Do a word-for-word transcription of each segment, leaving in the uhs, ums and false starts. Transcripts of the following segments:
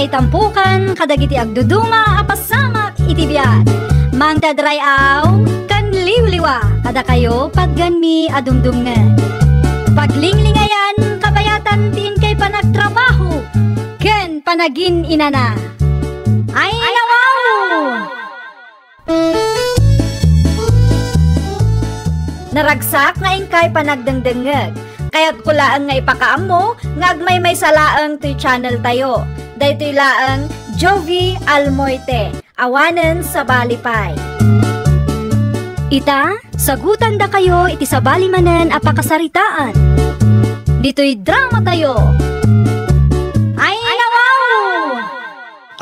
Itampukan kadagiti agduduma a pasamak iti biag. Mangted ray-aw ken liwliwa kadakayo patgenmi a dumdumngeg. Paglinglingayan kabayatan ti inkay panagtrabaho ken panagin-inana. Ay, nawaw! Naragsak nga inkay panagdengdengngeg. Kayatko laeng nga ipakaammo nga agmaymaysa laeng toy channel tayo. Daytoy laeng Jovie Almoite. Awanen sabali pay. Ita, sagutandakayo iti sabali manen a pakasaritaan. Ditoy drama tayo. Ay, nawaw!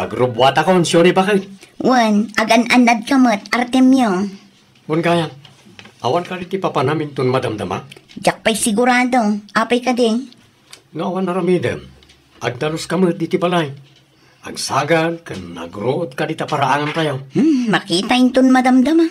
Agrubbuatakon, Sioni, baket. Wen, agan-annadka met, Artemio. Wen gayam, awan kadi ti papanam inton madamdama? Diak pay sigurado. Apay kadi? No awan aramidem, agdaluska met diti balay. Agsagad ken agruotka dita paraangantayo. Hmm, makita inton madamdama.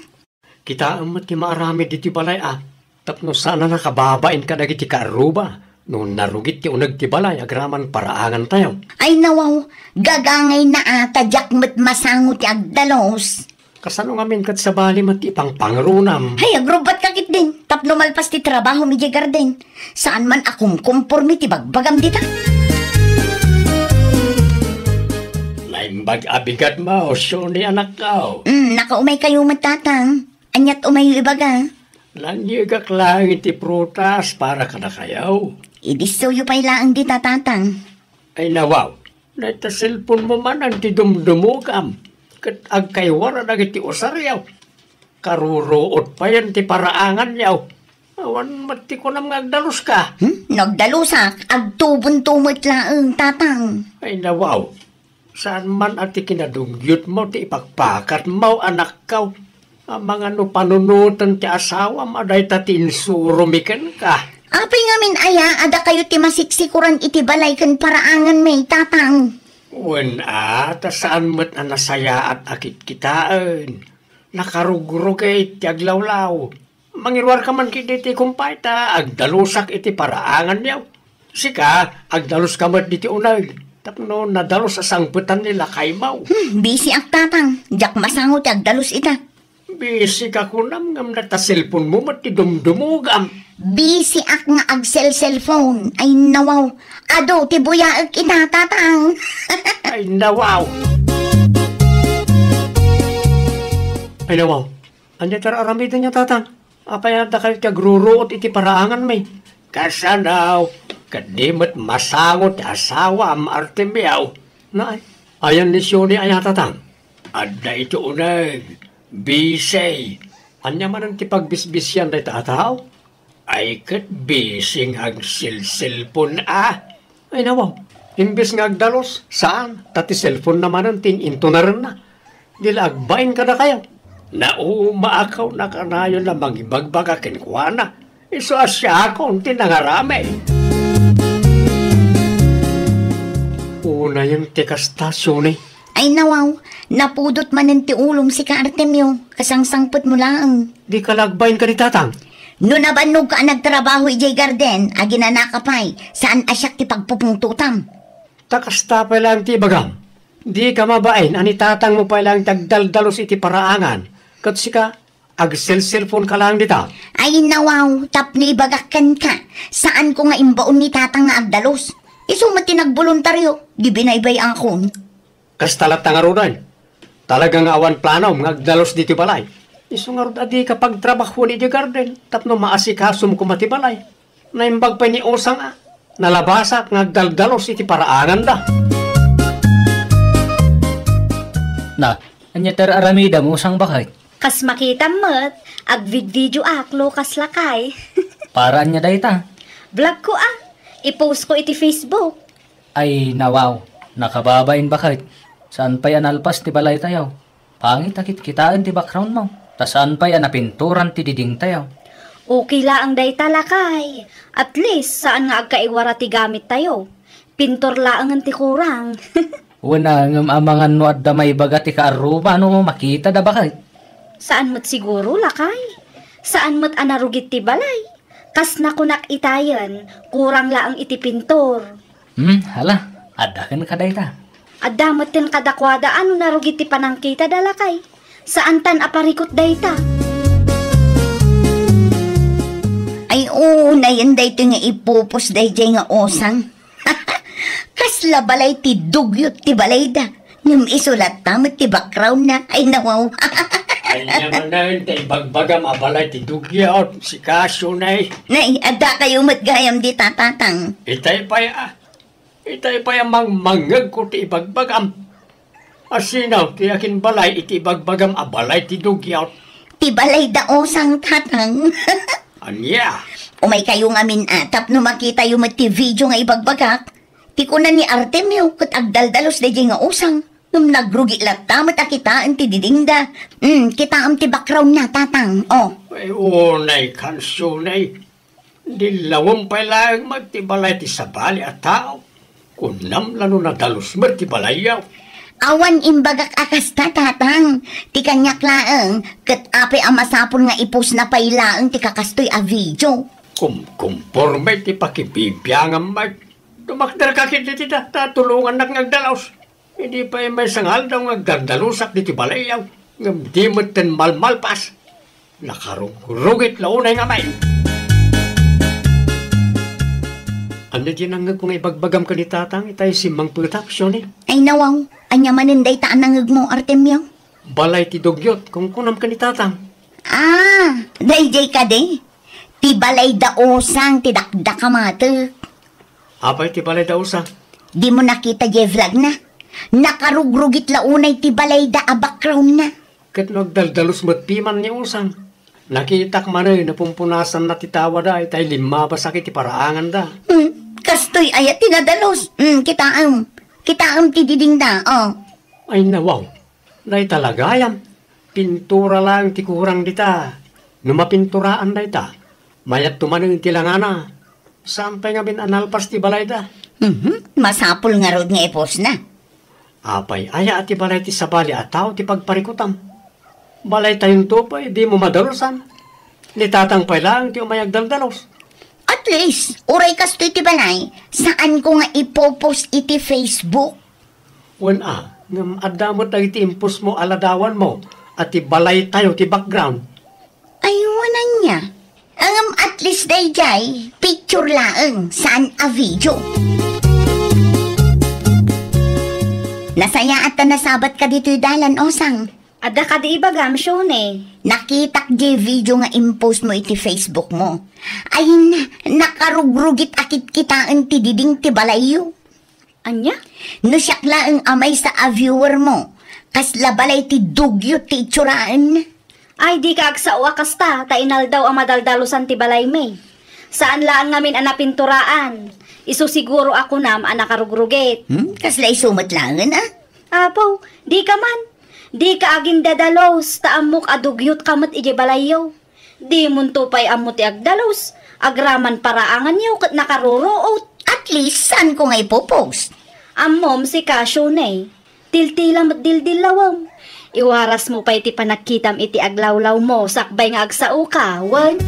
Kitaem met ti maaramid diti balay a, tapno saan a nakababain kadagiti kaarruba no narugit ti uneg ti balay agraman paraangantayo. Ay nawaw, gagangayna a ta diak met masango ti agdalus. Kasano ngamin ket sabali met ti ipangpangrunam? Hay, agrubbatka ketdin, tapno malpas ti trabahom idiay garden. Saan man a kumkumpormi ti bagbagam dita. Naimbag a bigatmo, Sioni, anakko. Mm, nakaumay kayo met, Tatang. Aniat umayo ibaga? Nanyegak laeng iti prutas para kadakayo. Idissoyo pay laeng dita, Tatang. Ay nawaw, dayta cellphone mo manen ti dumdumugam, ket agkaiwara dagiti usaryo. Karuruot payen ti paraanganyo. Awan met ti kunam nga agdaluska. Hmm? No agdalusak, agtubonto met laeng, Tatang. Ay nawaw, saan man a ti kinadugyotmo ti ipakpakatmo, anakko. Amangan no panunoten ti asawam a dayta ti insuromi kenka. Apay ngamin aya a dakayo ti masiksikoran iti balay ken paraanganmi, Tatang? Wen a, ta saan met a nasayaat a kitkitaen. Nakarugrugit ti aglawlaw. Mangiruarka man ketdi iti kumpay ta agdalusak iti paraanganyo. Sika, agdaluska met diti uneg, tapno nadalus a sangpetan ni lakaymo. Hmm, bisiak, Tatang. Diak masango ti agdalus ita. Bisika kunam ngem dayta cellphone mo met ti dumdumugam. Bisiak nga agselselphone. Ay nawaw. Adu ti buyaek ita, Tatang. Ay nawaw. Ay nawaw. Ania ti ar-aramidenyo, Tatang? Apay a dakayo ti agruruot iti paraanganmi? Kasano? Ket di met masango ti asawam, Artemio. Naay, ayan ni Sioni aya, Tatang? Adda iti uneg, bisi. Ania manen ti pagbisbisian dayta a tao? Ay ket bisi nga agselselpon a. Ay nawaw, imbes nga agdalus, saan, ta ti cellphone na manen ti in-, intunarenna. Di la agbain kadakayo. Naumaak a kanayon a mangibagbaga kenkuana. Isu a siakon ti nangaramid. Unayen ti kasta, Sioni. Ay nawaw, napudot manen ti ulom sika, Artemio, kasangsangpetmo laeng. Dika la agbain kadi, Tatang? No nabannogka a nagtrabaho idiay garden, aginanaka pay, saan a siak ti pagpupungtotam. Ta kasta pay laeng ti ibagam. Dika mabain a ni tatangmo pay laeng ti agdaldalus iti paraangan, ket sika, agselselponka laeng dita. Ay nawaw, tapno ibagak kenka, saanko nga imbaon ni tatang nga agdalus. Isu met ti nagboluntario, di binaybay-akon. Kasta latta ngaruden. Talaga nga awan planom nga agdalus ditoy balay. Isu ngarud a dika pagtrabahoen idiay garden tapno maasikasom koma ti balay. Naimbag pay ni Usang a nalabasak nga agdaldalus iti paraanganda. Na, ania ti ar-aramidem, Usang, baket? Kas makitam met, agvidvideoak, Lucas, lakay. Para ania dayta? Vlogko a. Ipostko iti Facebook. Ay, nawaw. Nakababain, baket. Saan pay a nalpas ti balaytayo. Pangit a kitkitaen ti backgroundmo. Ta saan pay a napinturan ti didingtayo. Okay laeng dayta, lakay. At least, saan nga agkaiwara ti gamittayo. Pintor laengen ti kurang. Wen a, ngem amangan no adda maibaga ti kaarruba no makitada, baket. Saan met siguro, lakay. Saan met a narugit ti balay. Kas nakunak itayen, kurang laeng iti pintor. Hmm, hala, adda kenka dayta. Adda metten kadakuada a no narugit ti panangkitada, lakay. Saantan a parikut dayta. Ay, unayen daytoy nga ipupos daydiay nga usang. Kasla balay ti dugyot ti balayda. Ngem isu latta met ti background na. Ay, nawaw. Ania manen ti ibagbagam a balay ti dugyot, sika, Shunay? Nay, adda kayo met gayam dita, Tatang. Itay pay a, itay pay a mangmangngegko ti ibagbagam. Asino ti akinbalay iti ibagbagam a balay ti dugyot? Ti balayda usang, Tatang. Ania? Umay kayo ngamin a tapno makitayo met ti video nga ibagbagak. Ti kuna ni Artemio ket agdaldalus daydiay nga usang. Ngem nagrugi latta met a kitaen ti didingda. Hmm, kitaem ti background na, Tatang. Oh. Ay, unay kan, Shunay. Dillawem pay laeng met ti balay ti sabali a tao. Kunam la no nadalus met ti balayyo. Awan imbagak a kasta, Tatang. Ti kaniak laeng, ket apay a masapul nga ipusna pay laeng ti kakastoy a video? Kumkumporme ti pakibibiangam met. Tumakderka ketdi dita, ta tulongannak nga agdalus. Idi pay maysa nga aldaw nga agdardalusak diti balayyo, ngem di metten malmalpas. Nakarugrugit la unay nga met. Ania ti nangngegko nga ibagbagam ken ni Tatang itay simmangpetak, Shunay? Ay, nawaw. Ania manen dayta a nangngegmo, Artemio? Balay ti dugyot, kunkunam ken ni Tatang. Ah, daydiay kadi? Ti balayda usang ti dakdakamatek. Apay ti balayda usang? Dimo nakita diay vlog na? Nakarugrugit la unay ti balayda a background na. Ket no agdaldalus met piman ni usang, nakitak manen a pumpunasanna ti tawada itay limmabasak iti paraanganda. Hmm, kastoy aya ti nadalus? Hmm, kitaem. Kitaem ti didingda, oh. Ay, nawaw. Dayta la gayam. Pintura laeng ti kurang dita. No mapinturaan dayta, mayatto manen ti langana. Saan pay ngamin a nalpas ti balayda? Mhm. Masapul ngarud nga ipusna. Apay aya a ti balay ti sabali a tao ti pagparikutam? Balaytayonto pay, dimo madalusan. Ni Tatang pay laeng ti umay agdaldalus. At least, uray kastoy ti balay, saanko nga ipopost iti Facebook. Wen a, ngem adda met dagiti impostmo a ladawanmo a ti balaytayo ti background. Ay, wen ania. Ngem at least daydiay, picture laeng, saan a video. Nasayaat ta nasabatka ditoy dalan, usang. Adda kadi ibagam, Shunay? Nakitak diay video nga impostmo iti Facebookmo. Ay, na, nakarugrugit a kitkitaen ti diding ti balayyo. Ania? No siak laeng a maysa a viewermo, kasla balay ti dugyot ti itsuraenna. Ay, dika agsao a kasta, ta inaldaw a madaldalusan ti balaymi. Saan laeng ngamin a napinturaan. Isu siguro a kunam a nakarugrugit. Hmm? Kasla isu met laengen a? Apo, dika man. Dika agindadalus, ta ammok a dugyotka met idiay balayyo. Dimonto pay ammo ti agdalus, agraman paraanganyo ket nakaruruot. At least, saanko nga ipopost? Ammom, sika, Shunay. Tiltila met dildillawem. Iwarasmo pay ti panagkitam iti aglawlawmo sakbay nga agsaoka, wen?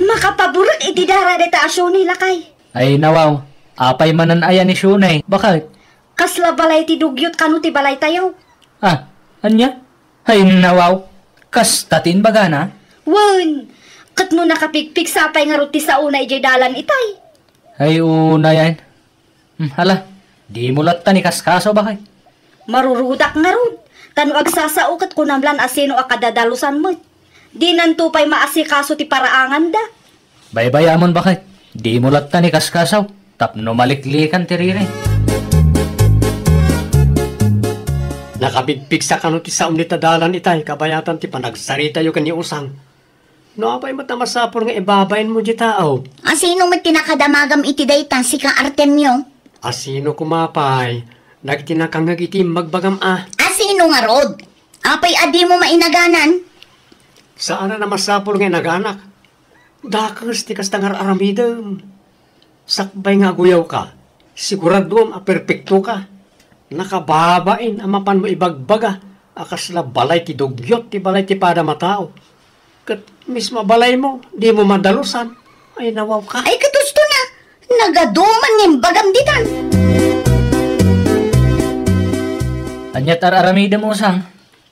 Makapaburek iti dara dayta a Shunay, lakay. Ay, nawaw. Apay manen aya ni Shunay? Baket? Kasla balay ti dugyot kano ti balaytayo? Ah, ania? Ay, nawaw. Kasta ti imbagana? Wen, ket no nakapigpigsa pay ngarud ti saona idiay dalan itay. Ay, unayen. Hmm, hala, dimo latta ni kaskaso, baket? Marurudak ngarud, ta no agsasao ket kunam lan a sino a kadadalusan met. Dinanto pay maasikaso ti paraanganda. Baybayamon, baket, dimo latta ni kaskaso, tapno maliklikan ti riri. Nakapigpigsa kano ti saom dita dalan itay kabayatan ti panagsaritayo ken ni Usang. No apay met a masapul nga ibabainmo diay tao? A sino met ti nakadamagam iti dayta, sika, Artemio? A sino koma pay dagiti nakangngeg iti imbagbagam a? A sino ngarud? Apay a dimo mainaganan? Saanen a masapul nga inaganak. Dakes ti kasta nga ar-aramidem. Sakbay nga aguyawka, siguraduem a perpektoka. Nakababain a mapanmo ibagbaga a kasla balay ti dugyot ti balay ti padam a tao. Ket mismo a balaymo, dimo madalusan. Ay, nawawka. Ay, ket usto na. Nagaduman nga imbagam ditan. Ania ti ar-aramidem, Usang?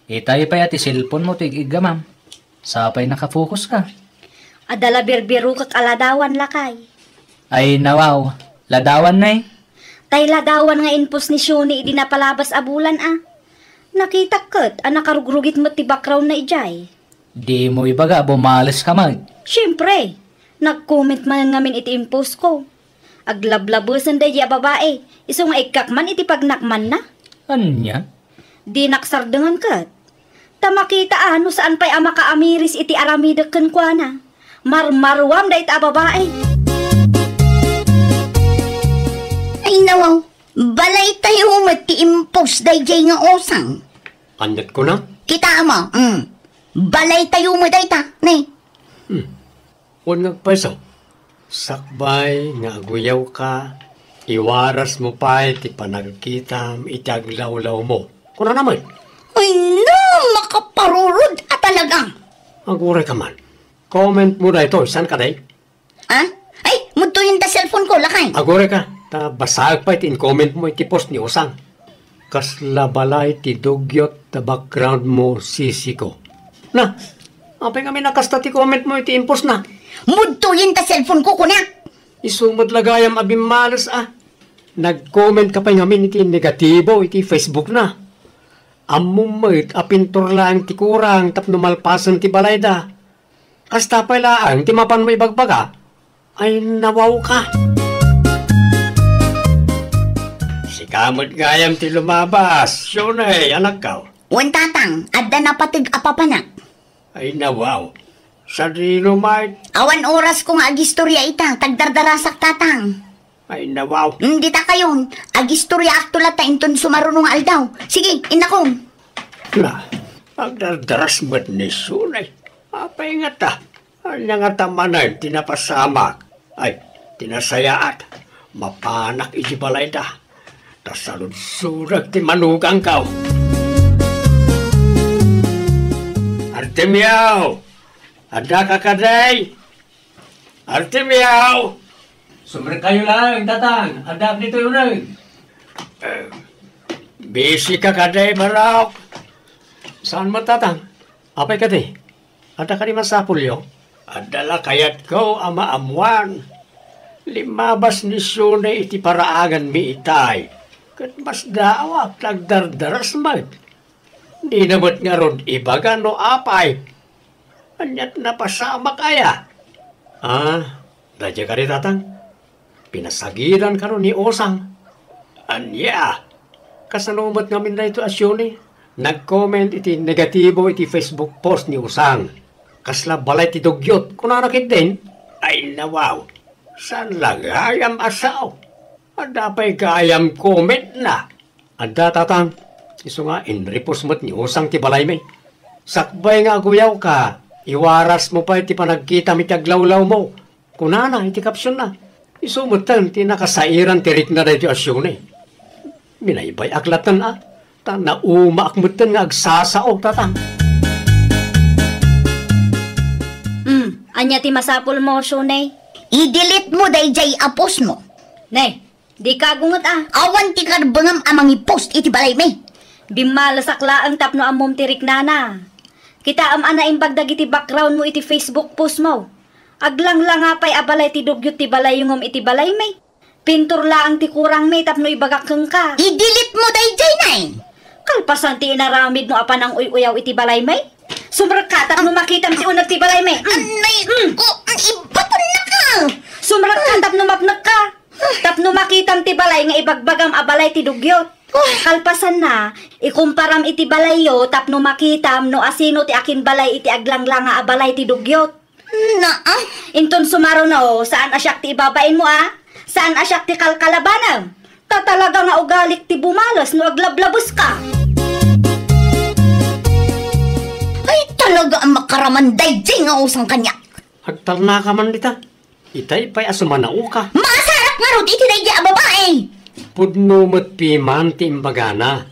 Itay pay a ti cellphone mo ti ig-iggamam. Sapay nakafokus ka. Adda la birbirokek a ladawan, lakay. Ay, nawaw. Ladawan, nay? Tay ladawan nga inpost ni Shuni idi napalabas a bulan, a. Nakitak ket a nakarugrugit met ti background na idiay. Dimo ibaga a bumales ka met. Siempre, nag-comment man ngamin iti inpost ko. Aglablabesen daydi a babai, isu nga ikkak man iti pagnakmanna. Ania? Dinak sardengen ket. Ta makita a no saan pay a makaamiris iti aramidek kenkuana. Marmaruam dayta a babai. Ay, nawaw, balaytayo met ti inpost daydiay nga Usang. Aniat kuna? Kitaem a, mm. Balaytayo met dayta, ne? Hmm. Wen nga agpayso, sakbay nga aguyawka, iwarasmo pay ti panagkitam iti aglawlawmo. Kunana met. Ay, no, makaparurod a talaga. Agurayka man. Commentmo daytoy, saan kadi? Ah? Ay, mudtoyen ta cellphone ko, lakay. Agurayka, ta basaek pay ti in-commentmo iti post ni Usang. Kasla balay ti dugyot ta backgroundmo, sisiko. Na, apay ngamin a kasta ti commentmo iti inpostna? Mudtoyen ta cellphone ko, kunak. Isu met la gayam a bimmales a. Nag-comment ka pay ngamin iti negatibo iti Facebook na. Ammom met a pintor laeng ti kurang tapno malpasen ti balayda. Kasta pay laeng ti mapanmo ibagbaga? Ay, nawawka. Sika met gayam ti lumabas, Shuni, anakko. Wen, tatang, adda napateg a papanak. Ay, nawaw. Sadino met? Awan orasko nga agistorya ita, ta agdardarasak, tatang. Ay, nawaw. Mm, dita kayon, agistoryaakto latta inton sumaruno nga aldaw. Sige, innakom. Na, agdardaras met ni Shuni. Apay ngata? Ania ngata manen ti napasamak? Ay, ti nasayaat. Mapanak iti balayda. Ta saludsodek ti manugangko. Artemio! Addaka kadi? Artemio! Sumrekkayo laeng, tatang. Addaak ditoy uneg. Eh, busy ka kadi, Barok? Saan met, tatang? Apay kadi? Adda kadi masapulyo? Adda la kayatko a maammuan. Limmabas ni Shuni iti paraanganmi itay. Ket masdaawak ta agdardaras met. Dina met ngarud ibaga no apay. Aniat napasamak aya? Ah, daydiay kadi, tatang? Pinasagidan kano ni Osang. Ania? Kasano met ngamin daytoy a Shuni? Nag-comment iti negatibo iti Facebook post ni Osang. Kasla balay ti dugyot, kunana ketdin? Ay, nawaw. Saan la gayam a sao? Adda pay gayam comment na. Adda, tatang. Isu nga, inripos met ni Osang ti balaymi. Sakbay nga aguyawka, iwarasmo pay ti panagkitam iti aglawlawmo. Kunana iti captionna. Isu metten ti nakasairan ti rikna daytoy a Shuni. Binaybay-ak latten a, ta naumaak metten nga agsasao, tatang. Hmm, ania ti masapulmo, Shuni? I-delete mo daydiay a postmo. Ne, dika agunget a. Awan ti karbengam a mangipost iti balaymi. Bimmalesak laeng tapno ammom ti riknana. Kitaem a naimbag dagiti backgroundmo iti Facebook postmo. Aglanglanga pay a balay ti dugyot ti balayyo ngem iti balaymi. Pintor laeng ti kurangmi tapno ibagak kenka. I-delete mo daydiay, nay. Kalpasan ti inaramidmo a pananguy-uyaw iti balaymi. Sumrekka tapno makitam ti uneg ti balaymi. Mm. Anay, mm, ko, ibatonnaka. Sumrekka tapno mapnekka. Tapno makitam ti balay nga ibagbagam a balay ti dugyot. Kalpasanna, ikumparam iti balayyo tapno makitam no asino ti akinbalay iti aglanglanga a balay ti dugyot. Naa? Inton sumaruno, saan a siak ti ibabainmo a? Saan a siak ti kalkalabanem? Ta talaga nga ugalik ti bumales no aglablabeska. Ay, talaga a makaraman daydiay nga usang kaniak. Agtalnaka man dita. Itay pay a sumanaoka. Maasarak ngarud iti daydiay a babai! Pudno met piman ti imbagana.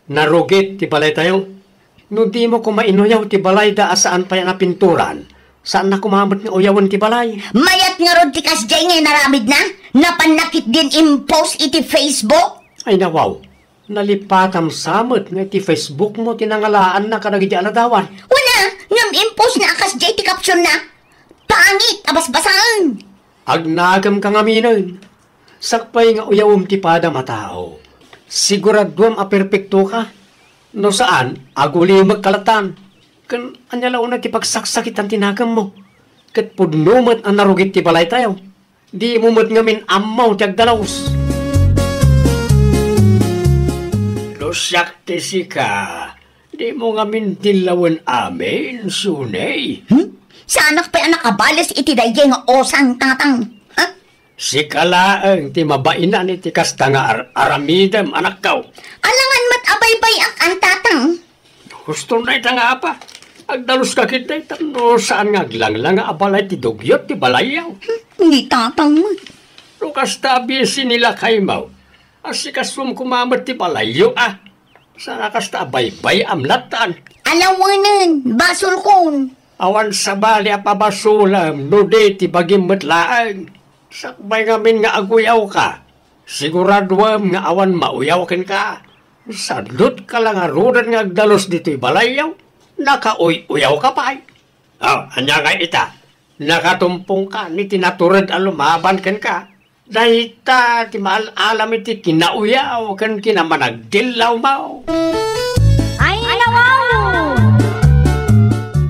Narugit ti balaytayo. No dimo koma inuyaw ti balayda a saan pay a napinturan, saanna koma met nga uyawen ti balay. Mayat ngarud ti kasdiay nga inaramidna? Napanna ketdin impost iti Facebook? Ay, nawaw. Nalipatam sa met nga iti Facebook mo ti nangalaanna kadagiti aladawan. Wen a, ngem impost na a kasdiay ti caption na. Pangit a basbasaen. Agnakem ka ngaminen. Sakbay nga uyawem ti padam a tao, siguraduem a perpekto ka. No saan, agulimek ka latan. Ken ania la unay ti pagsaksakitan ti nakemmo? Ket pudno met a narugit ti balaytayo. Dimo met ngamin ammo ti agdalus. No siak ti sika, dimo ngamin dillawen amin, Suney. Hmm? Saanak pay a nakabales iti daydiay nga usang, Tatang. Ha? Sika laeng ti mabainan iti kasta nga ar-, aramidem, anakko. Alangan met a baybay-ak, Tatang. Gusto na ita nga apa? Agdalus ka ketdi, tapno saan nga aglanglang nga abalay ti dugyot ti balayyo. Hmm, ni Tatang met. No kasta a bisi ni lakaymo, asikasuem koma met ti balayyo, a. Saan a kasta a baybay-am latan. Alawenen, basolkon. Awan sabali a pabasolem no di ti bagim met laeng. Sakbay ngamin nga aguyawka, siguraduem nga awan mauyaw kenka. Sadlotka la ngaruden nga agdalus ditoy balayyo, nakauy-uyawka pay. O, ania ngay ita? Nakatumpongka iti natured a lumaban kenka. Dayta ti maal-alam iti kinauyaw ken kinamanagdillawmo. Ay, nawaw!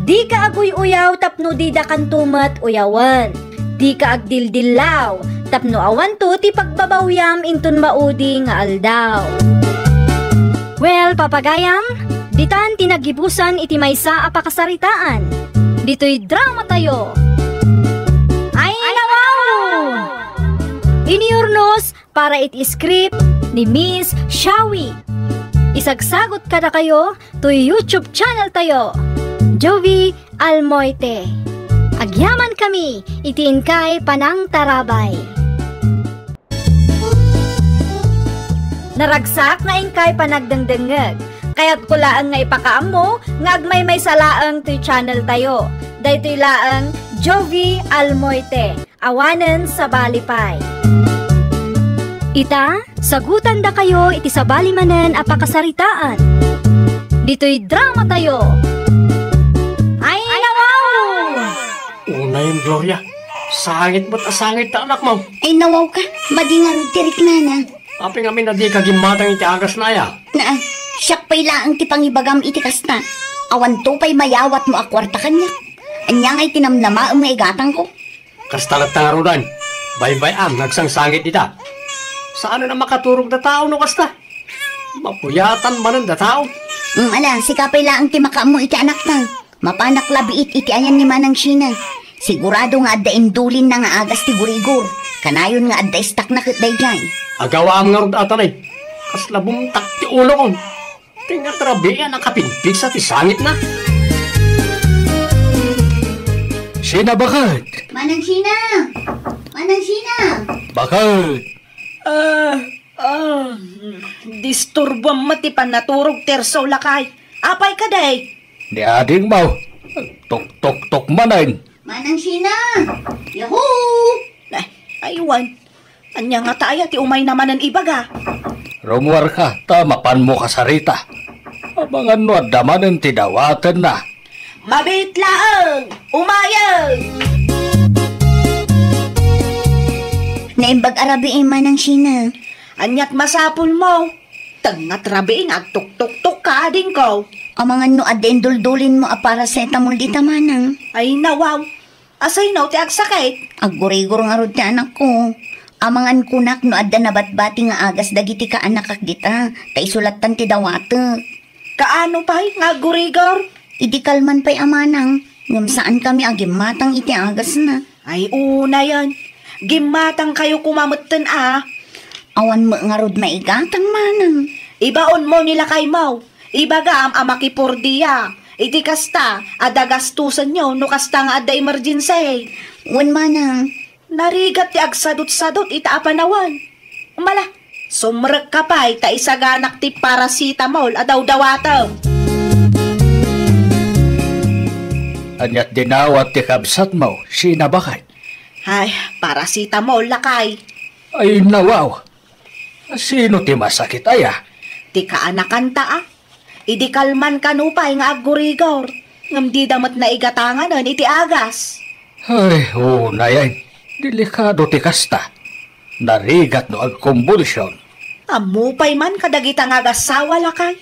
Dika aguy-uyaw tapno didakanto met uyawen. Dika agdildillaw tapno awanto ti pagbabawiam inton maudi nga aldaw. Well, papagayam, ditan ti naggibusan iti maysa a pakasaritaan. Ditoy dramatayo. Ay, nawaw! Iniurnos para iti script ni Miss Shawi. Isagsagot kadakayo toy YouTube channel tayo, Jovi Almoite. Agyamankami iti inkay panangtarabay. Naragsak nga inkay panagdengdengngeg. Kayatko laeng nga ipakaammo nga agmaymaysa laeng toy channel tayo. Daytoy laeng Jovi Almoite. Awanen sabali pay. Ita, sagutandakayo iti sabali manen a pakasaritaan. Ditoy dramatayo. Ay, nawaw! Unayen, Gloria. Sangit met a sangit ta anakmo. Ay, nawaw ka. Madi ngarud ti riknana. Apay ngamin a dika gimmatang iti agasna aya? Naa, siak pay laeng ti pangibagam iti kasta. Awanto pay mayawatmo a kuarta kaniak. Ania ngay ti namnamaem nga igatangko? Kasta latta ngaruden. Baybay-am nga agsangsangit ita. Saanen a makaturog dayta tao no kasta. Mapuyatan manen dayta tao. Mm, ala, sika pay laeng ti makaammo iti anakta. Mapanak la biit iti ayan ni Manang Shina. Sigurado nga adda indulinna nga agas ti gurigor. Kanayon nga adda istakna ket daydiay. Agawaam ngarud, Atanay. Kasla bumtak ti ulokon. Ti ngat rabii a nakapigpigsa ti sangitna. Shina, baket? Manang Shina! Manang Shina! Baket? Ah, ah, disturbuam met ti pannaturog, Tirso, lakay. Apay kadi? Ni adingmo. Tuktuktok manen. Manang Shina! Yahoo! Ay, aywan. Ania ngata aya ti umayna manen ibaga? Rummuarka ta mapanmo kasarita. Amangan no adda manen ti dawatenna. Mabiit laeng! Umayen! Naimbag a rabii, Manang Shina. Aniat masapulmo? Ti ngat rabii nga agtuktuktok ka, adingko. Amangan no adda induldulinmo a paracetamol dita, Manang. Ay, nawaw. Asino ti agsakit? Aggurigor ngarud ti anakko. Amangan kunak no adda nabatbati nga agas dagiti kaanakak dita, ta isu lattan ti dawatek. Kaano pay nga aggurigor? Idi kalman pay a, Manang, ngem saankami a gimmatang iti agasna. Ay, unayen. Gimmatangkayo koma metten a. Awan met ngarud maigatang, Manang. Ibaonmo ni lakaymo. Ibagam a makipordia. Iti kasta, adda gastusenyo no kasta nga adda emergency. Wen, Manang. Narigat ti agsadutsadut ita a panawen. Mala, sumrekka pay ta isaganak ti paracetamol a dawdawatem. Aniat dinawat ti kabsatmo, Shina, baket? Ay, paracetamol, lakay. Ay, nawaw. Sino ti masakit aya? Ti kaanakanta a. Idi kalman kano pay nga aggurigor, ngem dida met naigatanganen iti agas. Ay, unay, ay, delikado ti kasta. Narigat no agkumbulsion. Ammo pay man kadagita nga agassawa, lakay.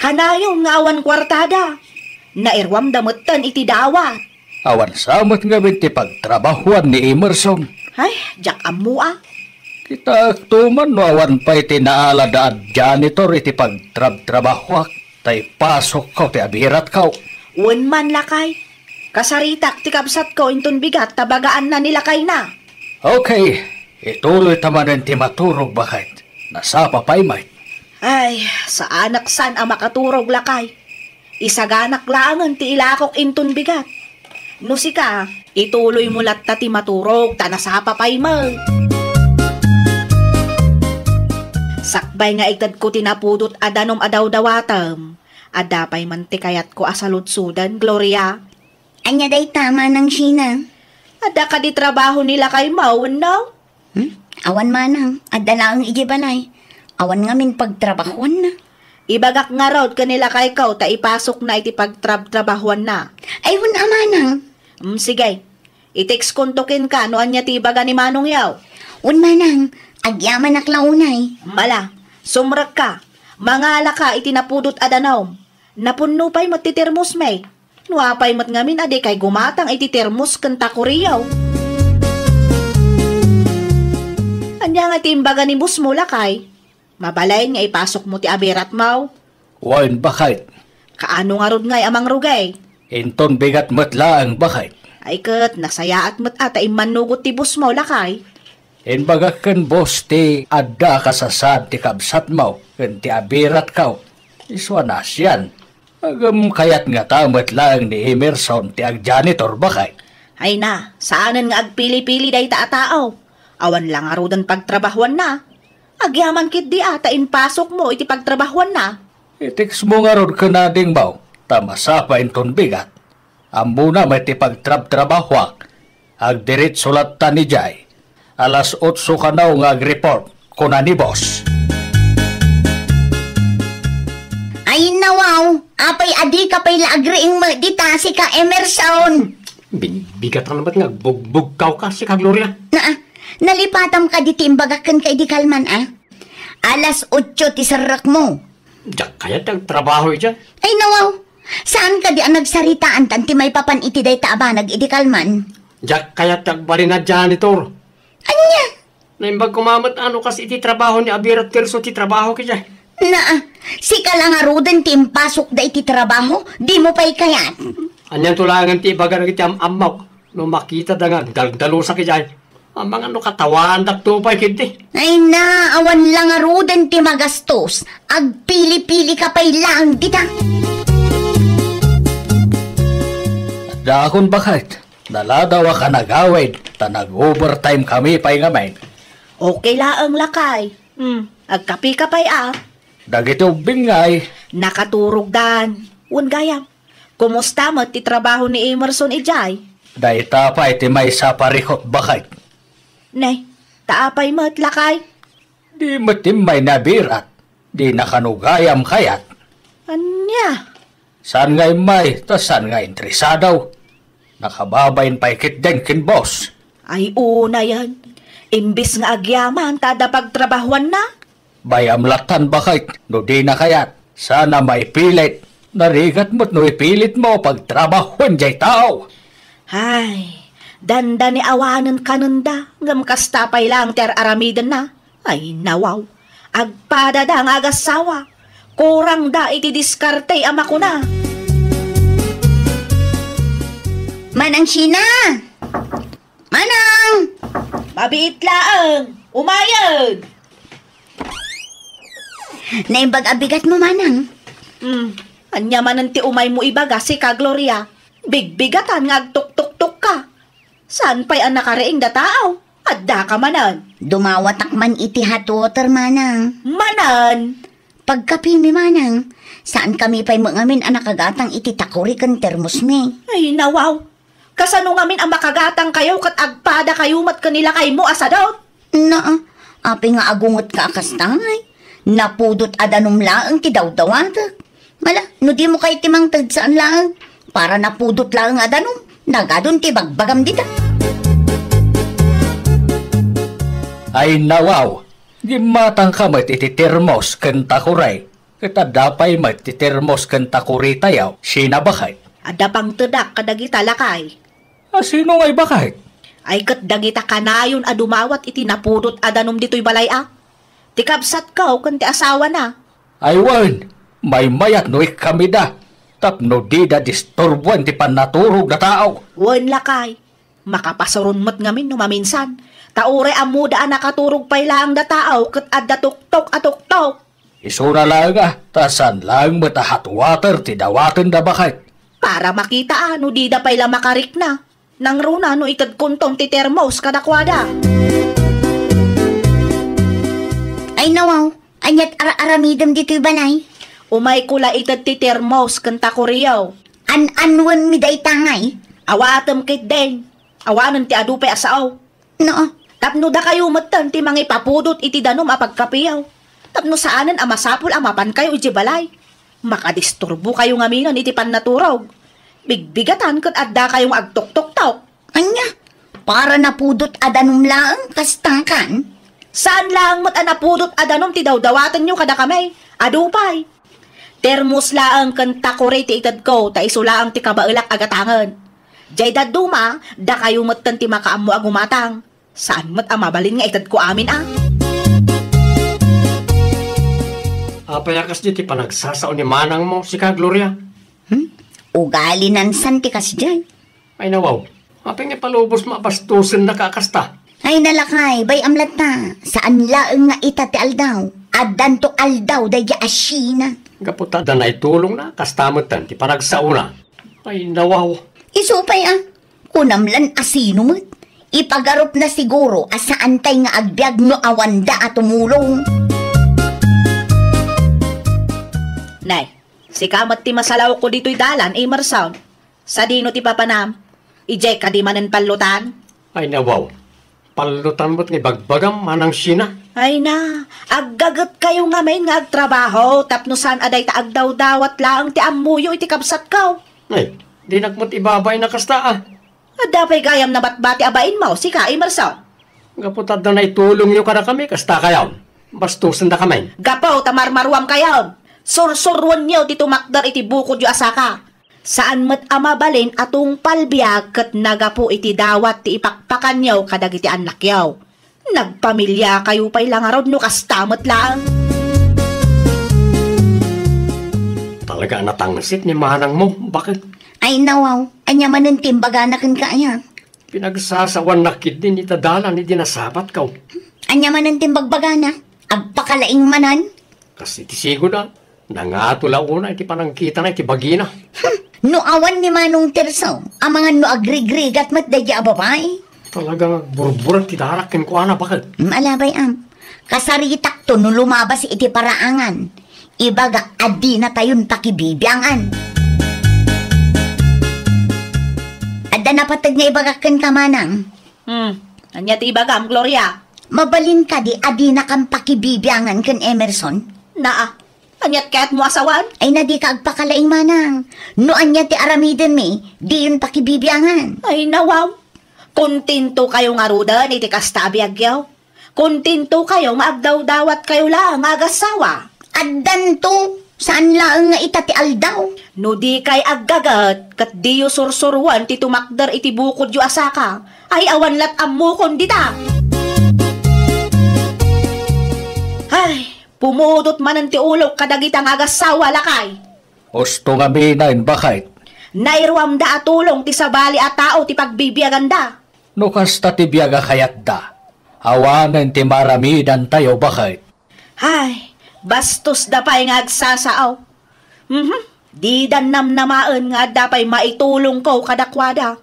Kanayon nga awan kuartada. Nairuamda metten iti dawat. Awan sa met ngamin ti pagtrabahuan ni Emerson. Ay, diak ammo a. Kitaekto man no awan pay ti naalada a janitor iti pagtrabtrabahuak, ta ipasukko ti abiratko. Wen man, lakay. Kasaritak ti kabsatko inton bigat ta bagaanna ni lakayna. Okay, ituloyta manen ti maturog, baket. Nasapa pay met. Ay, saanak san a makaturog, lakay. Isaganak laengen ti ilakok inton bigat. No sika, ituloymo latta ti maturog ta nasapa pay met. Sakbay nga itedko ti napudot a danum a dawdawatem, adda pay man ti kayatko a saludsoden, Gloria. Ania dayta, Manang Sheena? Adda kadi trabaho ni lakaymo wenno? Hmm? Awan, Manang, adda laeng idiay balay. Awan ngamin pagtrabahuanna. Ibagak ngarud ken ni lakayko ta ipasukna iti pagtrabtrabahuanna. Ay, wen a, Manang. Mm, sige. I-textkonto kenka no ania ti ibaga ni manongyo. Wen, Manang, agyamanak la unay. Mala, sumrekka. Mangalaka iti napudot a danum. Napunno pay met ti termosmi. No apay met ngamin a dikay gumatang iti termos ken takoriyo. Ania nga ti imbaga ni bossmo, lakay? Mabalin nga ipasukmo ti abiratmo? Wen, baket. Kaano ngarud ngay a mangrugay? Inton bigat met laeng, baket. Ay ket, nasayaat met a ta immannugot ti bossmo, lakay. Imbagak ken boss ti adda a kasasaan ti kabsatmo ken ti abiratko. Isu a naasian. Ngem kayat ngata met laeng ni Emerson ti agjanitor, baket. Ay na, saanen nga agpili-pili dayta a tao. Awan la ngaruden pagtrabahuanna. Agyaman ketdi a ta impasukmo iti pagtrabahuanna. I-textmo ngarud ken adingmo, ta masapa inton bigat. Ammona met ti pagtrabtrabahuak. Agdiretso latta idiay. Alas otso kano nga agreport, kuna ni boss. Ay, nawaw, apay a dika pay la agriing met dita, sika Emerson? Binbigatan met nga agbugbugkawka, sika Gloria. Naa, nalipatam kadi ti imbagak kenka idi kalman, a? Alas otso ti serrekmo. Diak kayat ti agtrabaho idiay. Ay, nawaw. Saan kadi a nagsaritaan tan ti maipapan iti dayta a banag idi kalman? Diak kayat ti agbalin a janitor. Ania? Naimbag koma met a no kas iti trabaho ni abirat kerso ti trabaho idiay. Naa, sika la ngaruden ti impasukda iti trabaho, dimo pay kayat. Anianto laengen ti ibaga dagiti am-ammok no makitada nga agdaldalusak idiay? Amangan no katawaandakto pay ketdi. Ay na, awan la ngaruden ti magastos. Agpili-pili ka pay laeng dita. Addaakon, baket. Naladaw a kanagawid, ta nag-overtime kami pay ngamin. Okay laeng, lakay. Hmm, agkape ka pay a. Dagiti ubbing ngay. Nakaturogdan. Wen gayam. Kumusta met ti trabaho ni Emerson idiay? Dayta pay ti maysa a parikut, baket. Ne, ta apay met, lakay? Di met immay ni abirat. Dina kano gayam kayat. Ania? Saan nga immay, ta saan nga interesado. Nakababain pay ketdin ken boss. Ay, unayen. Imbes nga agyaman ta adda pagtrabahuanna. Bay-am lattan, baket, no dina kayat. Saan a maipilit. Narigat met no ipilitmo pagtrabahuan jay tao. Ay, dandani awanen kanenda, ngem kasta pay laeng ti ar-aramidenna. Ay, nawaw. Agpadada nga agassawa. Kurangda iti diskarte a makuna. Manang Sheena! Manang! Mabiit laeng! Umayen! Naimbag a bigatmo, Manang. Hmm, ania manen ti umaymo ibaga, sika, Gloria? Bigbigatan nga agtuktuktok ka. Saan pay a nakariing da tao? Adda ka manen. Dumawatak man iti hot water, Manang. Manen? Pagkapimi, Manang. Saan kami pay met ngamin a nakagatang iti takori ken termosmi. Ay, nawaw. Kasano ngamin a makagatang kayo ket agpada kayo met ken ni lakaymo a sadut? Naa, apay nga agunget ka a kasta, ay? Napudot a danum laeng ti dawdawatek. Mala, no dimo kayat ti mangted, saan laeng. Para napudot laeng a danum, nagadun ti bagbagam dita. Ay nawaw, gimmatangka met iti termos ken takuri. Ket adda pay met ti termos ken takuritayo, sina baket? Adda pangtedak kadagita, lakay. A sino ngay baket? Ay ket dagita kanayon a dumawat iti napudot a danum ditoy balay a. Ti kabsatko ken ti asawana. Ay wen, maymayat no ikkamida, tapno dida disturboen ti pannaturog da tao. Wen, lakay. Makapasuron met ngamin no maminsan. Ta uray ammoda a nakaturog pay laeng da tao ket adda tuktok a tuktok. Isuna laeng a, ta saan laeng met a hot water ti dawaten da baket. Para makita a no dida pay la makarikna. Nangruna no itedkonton ti termos kadakuada. Ay nawaw, aniat ara-aramidem ditoy balay? Umayko la ited ti termos ken takuriyo. An-annuenmi dayta ngay? Awatem ketdin. Awanen ti adu pay a sao. No. Tapno dakayo metten ti mangipapudot iti danum a pagkapiyo. Tapno saanen a masapul a mapankayo idiay balay. Makadisturbokayo ngaminen iti pannaturog. Bigbigatan ket addakayo nga agtuktoktok. Ania? Para napudot a danum laeng, kasta kan? Saan laeng met a napudot a danum ti dawdawatenyo kadakami. Adu pay. Termos laeng ken takuri ti itedko, ta isu laeng ti kabaelak a gatangen. Diay dadduma, dakayo metten ti makaammo a gumatang. Saan met a mabalin nga itedko amin a. Apay a kasdi ti panagsasao ni manangmo, sika, Gloria? Hmm? Ugali nansan ti kasdiay. Ay nawaw, apay nga ipalubos mabastosen na ka kasta? Ay nalakay, bay-am latta, saan laeng nga ita ti aldaw. Addanto aldaw daydi a Sheena. Gapu ta adda naitulongna, kasta metten ti panagsaona. Ay nawaw. Isu pay a, kunam lan a sino met. Ipagarupna siguro a saantay nga agbiag no awanda a tumulong. Nay, sika met ti masalawko ditoy dalan, Emerson. Sadino ti papanam? Idiay kadi manen pallutan? Ay nawaw. Pallutan met nga ibagbagam, manang Sheena. Ay na, aggagetkayo ngamin nga agtrabaho tapno saan a dayta agdawdawat laeng ti ammoyo iti kabsatko. Ay, dinak met ibabain a kasta a. Adda pay gayam nabatbati a bainmo, sika, Emerson. Gapu ta adda naitulongyo kadakami, kasta kayon. Bastosendakamin. Gapu ta marmaruamkayon. Sursuruenyo ti tumakder iti bukodyo a saka. Saan met a mabalin a tungpal biag ket nagapu iti dawat ti ipakpakanyo kadagiti annakyo. Nagpamiliakayo pay la ngarud no kasta met laeng. Talaga a natangsit ni manangmo, baket? Ay, nawaw. Ania manen ti imbagana kenka aya? Pinagsasawanna ketdin ita dalan idi nasabatko. Ania manen ti imbagbagana? Agpakalaing manen? Kas iti sigud a. Nangato la unay ti panangkitana iti bagina. Hmm, no awan ni Manong Tirso, amangan no agrigrigat met daydi a babai. Talaga nga agburburak ti darak kenkuana, baket. Malabay, am. Kasaritakto no lumabas iti paraangan. Ibaga a dinatayon pakibibiangan. Adda napateg nga ibagak kenka, manang. Hmm, ania ti ibagam, Gloria? Mabalin kadi a dinakam pakibibiangan ken Emerson? Naa, aniat kayatmo a sawen? Ay na, dika agpakalaing, manang. No ania ti aramidenmi, diyon pakibibiangan. Ay, nawaw. Kontento kayo ngaruden iti kasta a biagyo? Kontento kayo nga agdawdawat kayo la nga agassawa? Addanto, saan laeng nga ita ti aldaw. No di kay aggaget, ket diyo sursuroen ti tumakder iti bukodyo a saka, ay awan lat ammokon dita. Ay, pumudot manen ti ulok kadagita nga agassawa, lakay. Usto nga minen, baket. Nairuamda a tulong ti sabali a tao ti pagbibiaganda. No kasta ti biag a kayatda, awanen ti maaramidantayo, baket. Hay, bastos da pay nga agsasao. Mhm. Didan namnamaen nga adda pay maitulongko kadakuada.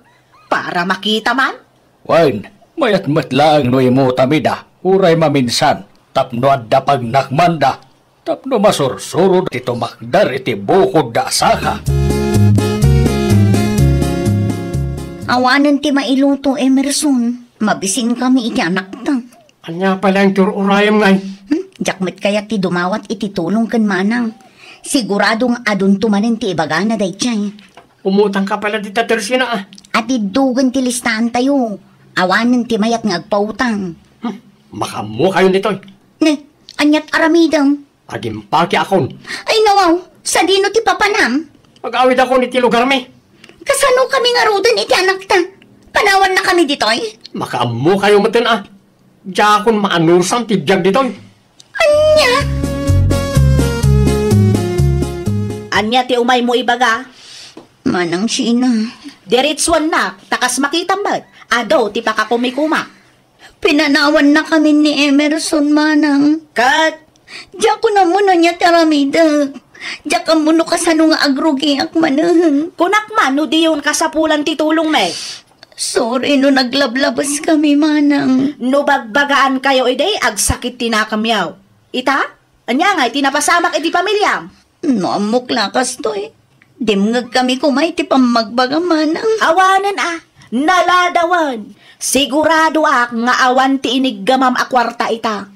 Para makita man. Wen, mayat met laeng no imutamida, uray maminsan, tapno adda pagnakmanda, tapno masursuro ti tumakder iti bukodda a saka. Awanen ti mailuto, Emerson. Mabisinkami iti anakta. Ania pay laeng ti ur-urayem ngay? Hmm? Diak met kayat ti dumawat iti tulong ken manang. Sigurado nga adunto manen ti ibagana daydiay. Umutangka pay la dita, Tersina, a. Atiddogen ti listaantayo. Awanen ti mayat nga agpautang. Hmm, makaammokayon ditoy. Ne, aniat aramidem? Agimpakiakon. Ay, nawaw, sadino ti papanam? Agawidakon iti lugarmi. Kasano kami ngaruden iti anakta? Panawannakami ditoy? Makaammokayo metten, a. Diakon maanusan ti biag ditoy. Ania? Ania ti umaymo ibaga? Manang Sheena. Diretsuannak, ta kas makitam met, adu ti pakakumikuma. Pinanawannakamin ni Emerson, manang. Ket? Diakon ammo no ania ti aramidek. Diak ammo no kasano nga agrugiak manen. Kunak man no diyon kasapulan ti tulongmi. Sorry no naglablabeskamin, manang. No bagbagaankayo idi, agsakit ti nakemyo. Ita? Ania ngay ti napasamak iti pamiliam? No ammok la kastoy, dimngegkami koma iti pammagbagam, manang. Awanen a, naladawen. Siguradoak nga awan ti iniggamam a kuarta ita.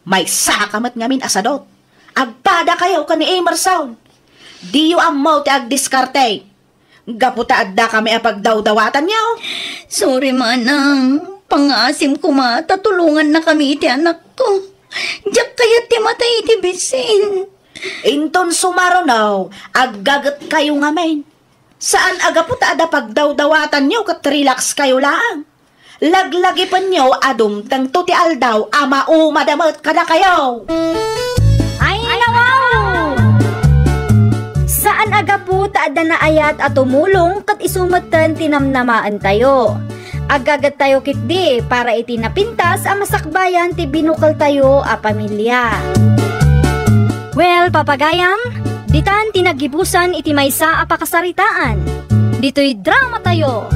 Maysaka met ngamin a sadut. Agpadakayo ken ni Emerson. Diyo ammo ti agdiskarte. Gapu ta addakami a pagdawdawatanyo. Sorry, manang. Pangngaasim koma ta tulongannakami iti anakko. Diak kayat ti matay iti bisin. Inton sumaruno, aggagetkayo ngamin. Saan a gapu ta adda pagdawdawatanyo ket relaxkayo laeng. Laglagipenyo a dumtengto ti aldaw a maumada met kadakayo. Ay, nawaw! Saan a gapu ta adda naayat a tumulong ket isu metten ti namnamaentayo. Aggagettayo ketdi para iti napintas a masakbayan ti binukeltayo a pamilia. Well, papagayam, ditan ti naggibusan iti maysa a pakasaritaan. Ditoy dramatayo.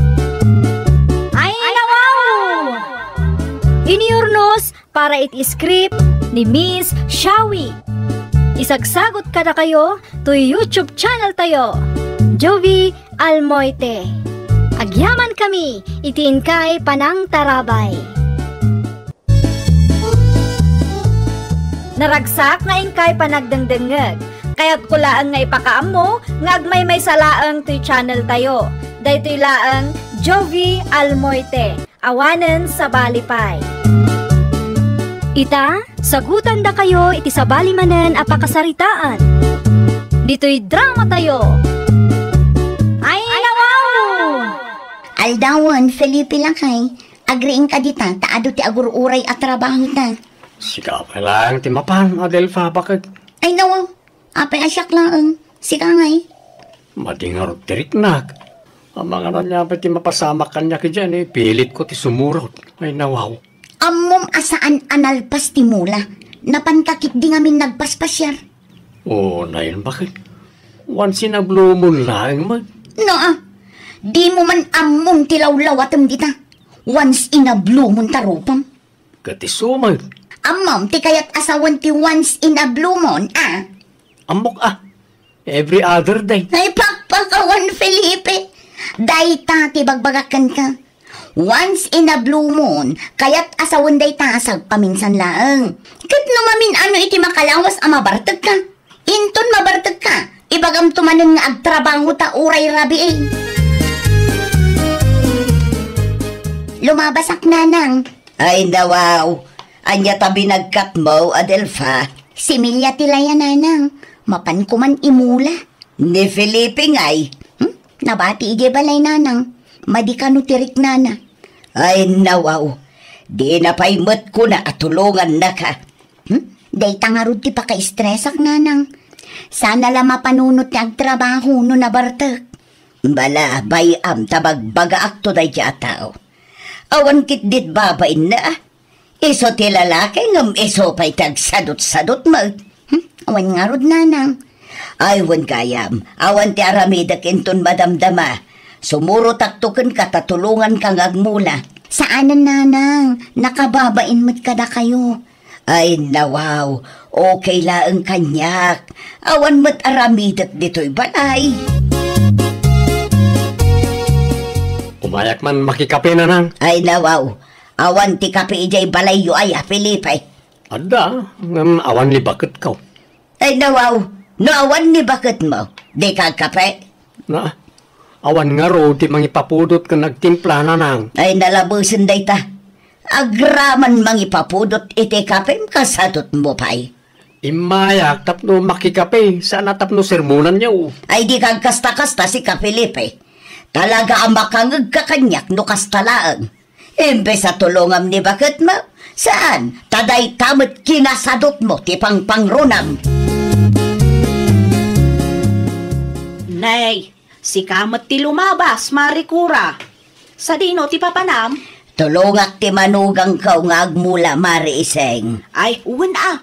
Ay, nawaw! Iniurnos para iti script ni Miss Shawi. Isagsagot kadakayo toy YouTube channel tayo, Jovi Almoite. Agyamankami iti inkay panangtarabay. Naragsak nga inkay panagdengdengngeg. Kayatko laeng nga ipakaammo nga agmaymaysa laeng toy channel tayo. Daytoy laeng Jovi Almoite. Awanen sabali pay. Ita, sagutandakayo iti sabali manen a pakasaritaan. Ditoy dramatayo. Ay, nawaw! Aldawen, Felipe lakay. Agriingka dita, ta adu ti agur-uray a trabahota. Sika pay laeng ti mapan, Adelfa, baket. Ay, nawaw. Apay a siak laeng. Sika ngay. Madi ngarud ti riknak. Amangan ania pay ti mapasamak kaniak idiay, pilitko ti sumurot. Ay, nawaw. Ammom a saan a nalpas ti mula. Napanka ketdi ngamin nagpaspasiar. O, nayon, baket? Once in a blue moon laeng met. No, a. Dimo man ammon ti lawlawatem dita. Once in a blue moon ta rupam. Ket isu met. Ammom ti kayat a sawen ti once in a blue moon, a? Ammok, a. Every other day. Ay, pakpakawan, Felipe. Dayta ti bagbagak kenka. Once in a blue moon, kayat a sawen dayta a sagpaminsan laeng. Ket no mamin-ano iti makalawas a mabartekka? Inton mabartekka, ibagamto manen nga agtrabahota uray rabii. Lumabasak, nanang. Ay, nawaw. Ania ta binagkatmo, Adelfa? Similya ti laya, nanang. Mapanko man imula. Ni Felipe ngay? Hmm? Nabati idiay balay, nanang. Madi kano ti riknana. Ay, nawaw. Dina pay met kuna a tulongannaka. Hmm? Dayta ngarud ti pakaistresak, nanang. Sana la mapanunot ti agtrabaho no nabartek. Bala, bay-am ta bagbagaakto daydiay a tao. Awan ketdi ti babainna. Isu ti lalaki ngem isu pay ti agsadutsadut met. Hmm? Awan ngarud, nanang. Ay, wen gayam, awan ti aramidek inton madamdama. Sumurotakto kenka ta tulonganka nga agmula. Saanen, nanang, nakababain met kadakayo. Ay, nawaw, okay laeng kaniak. Awan met aramidek ditoy balay. Umayak man makikape, nanang. Ay, nawaw, awan ti kape idiay balayyo aya, Felipe? Adda, ngem awan ni baketko. Ay, nawaw, no awan ni baketmo, dika agkape? Na, awan ngarud ti mangipapudot ken agtimpla, nanang. Ay, nalabesen dayta. Agraman mangipapudot iti kapem, kasadutmo pay. Immayak tapno makikape, saan a tapno sermonanyo. Ay, dika agkasta-kasta, Sika Felipe. Talaga a makangegka kaniak no kasta laeng. Imbes a tulongam ni baketmo, saan, ta dayta met kinasadutmo ti pangpangrunam. Nay, sika met ti lumabas, Mari Cora. Sadino ti papanam? Tulongak ti manugangko nga agmula, Mari Iseng. Ay, wen a.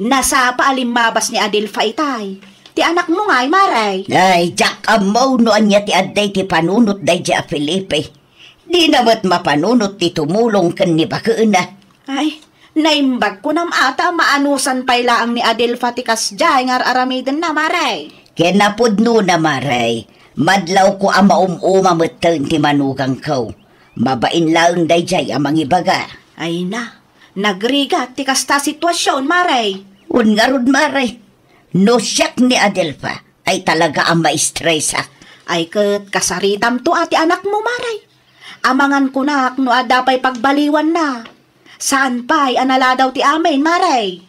Nasapa a limmabas ni Adelfa itay. Ti anakmo ngay, Mari. Ay, diak ammo no ania ti adda iti panunot daydiay a Felipe. Dina met mapanunot ti tumulong ken ni bakena. Ay, naimbag kunam ata a maanusan pay laeng ni Adelfa ti kasdiay nga ar-aramidenna, Mari. Ken napudnona, Mari, madlawko a maum-uma metten ti manugangko. Mabain laeng daydiay a mangibaga. Ay na, nagrigat ti kasta a situasion, Mari. Wen ngarud, Mari, no siak ni Adelfa, ay talaga a maistresak. Ay ket kasaritamto a ti anakmo, Mari. Amangan kunak no adda pay pagbaliwanna. Saan pay a naladaw ti amin, Mari.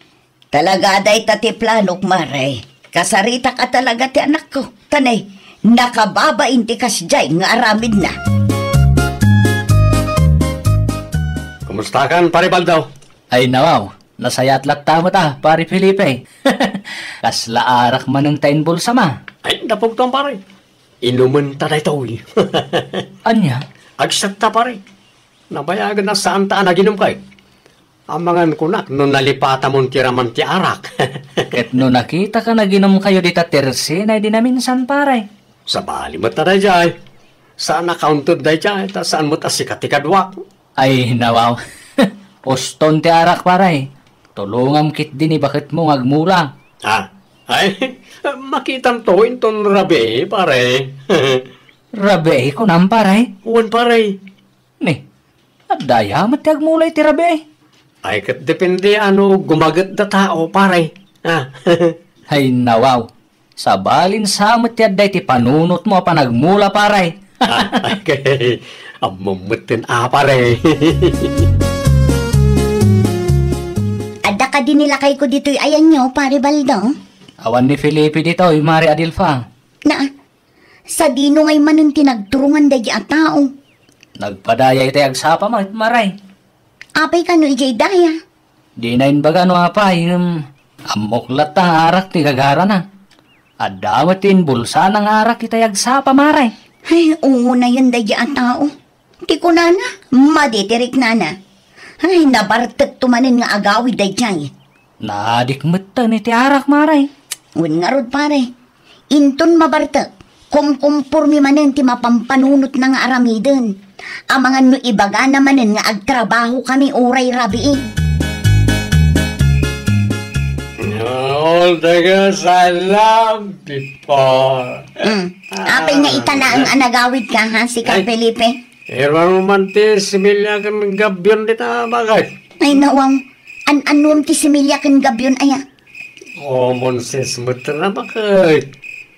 Talaga dayta ti planok, Mari. Kasaritak a talaga ti anakko. Tanay, nakababain ti kasdiay nga aramidna. Kumustakan, Pari Baldo? Ay, nawaw. Nasayaat latta met a, Pari Felipe. Kasla arak manen ta inbulsam a. Ay, napugtuan, pare. Inumen ta daytoy. Ania? Agsatta, pare. Nabayagen a saan ta a naginum kay. Amangan kunak no nalipatamon ti raman ti arak. Ket no nakitaka naginum kayo dita tersena idi naminsan, pare. Sabali met ta daydiay. Saan a kaunted daydiay, ta saan met a sika ti kaduak. Ay, nawaw. Uston ti arak, pare. Tulongam ketdi ni baketmo nga agmula. Ah, ay, makitamto inton rabii, pare. Rabii, kunam, pare? Wen, pare. Ni, adda aya met ti agmula iti rabii? Ay, ket depende a no gumaget da tao, pare. Ah. Ay, nawaw. Sabalin sa met ti adda iti panunotmo a panagmula, pare. Ah, ay, ammom metten a, pare. Adda kadi ni lakayko ditoy ayanyo, Pare Baldo? Awan ni Felipe ditoy, Mari Adelfa. Na, sadino ngay manen ti nagturungan daydi a tao? Nagpadaya itay agsapa met, Mari. Apay kano idiay daya? Dina imbaga no apay, ngem ammok latta nga arak ti gagarana. Adda met ti inbulsana nga arak itay agsapa, Mari. Ay, unayen daydi a tao. Ti kunana, madi ti riknana. Ay, nabartekto manen nga agawid daydiay. Naadik metten iti arak, Mari. Wen ngarud, pare. Inton mabartek, kumkumpormi manen ti mapampanunotna nga aramiden. Amangan no ibagana manen nga agtrabahokami uray rabii. All the girls I love before. Mm. Apay nga ita laeng a nagawidka, ha, Sika Felipe? Iruarmo man ti similya ken gabbion dita, bakay. Ay, nawang. An-anuem ti similya ken gabbion, aya? Common sense met la, bakay.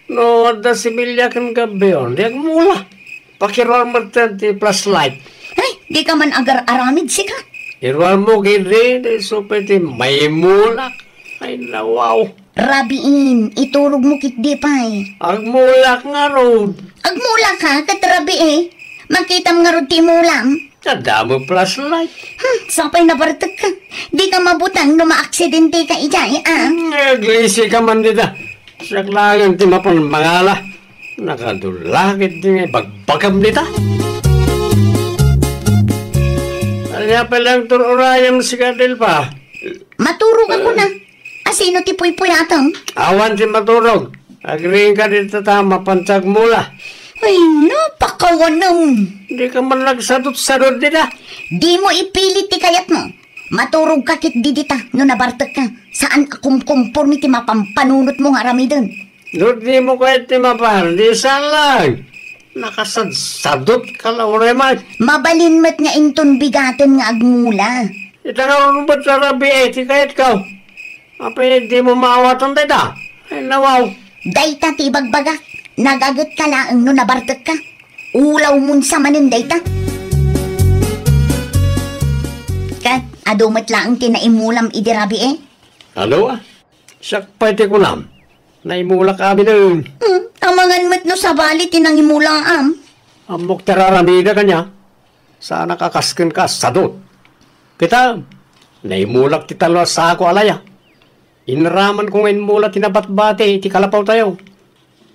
No adda similya ken gabbion, di agmula. Pakiruar met ti flashlight. Ay, dika man agar-aramid, sika. Iruarmo ketdi, di isu pay ti maimulak. Ay, nawaw. Rabiin, iturogmo ketdi pay. Agmulak ngarud. Agmulak ka, ket rabii. Makitam ngarud ti imulam. Adda met flashlight. Hmm, sapay nabartekka. Dika mabutang no maaksidenteka idiay, a? Hmm, aglisi ka man dita. Siak laeng ti mapan mangala. Nakadula ketdi nga ibagbagam dita. Ania pay laeng tur-urayem, Sika Adelfa? Maturog ako na. Asino ti puypuyatem? Awan ti maturog. Agriingka dita ta mapan ti agmula. Ay, napakawanem. Dika man nagsadutsadot dita. Dimo ipilit ti kayatmo. Maturogka ketdi dita no nabartekka. Saan a kumkumpormi ti mapampanunotmo nga aramiden. No dimo kayat ti mapan, di saan laeng. Nakasadsadotka la uray man. Mabalin met nga inton bigaten nga agmula. Ita ngarud met a rabii ti kayatko. Apay, dimo maawatan dayta? Ay, nawaw. Dayta ti ibagbagak. Nagagetka laeng no nabartekka. Ulawmon sa manen dayta. Ket adu met laeng ti naimulam idi rabii? Adu a? Siak pay ti kunam. Naimulak aminen. Hmm, amangan met no sabali ti nangimulaam. Ammok ti ar-aramidek ania. Saanak a kas kenka a sadut. Kita, naimulak ti tallo a sako a laya. Inaramanko nga immula ti nabatbati iti kalapawtayo.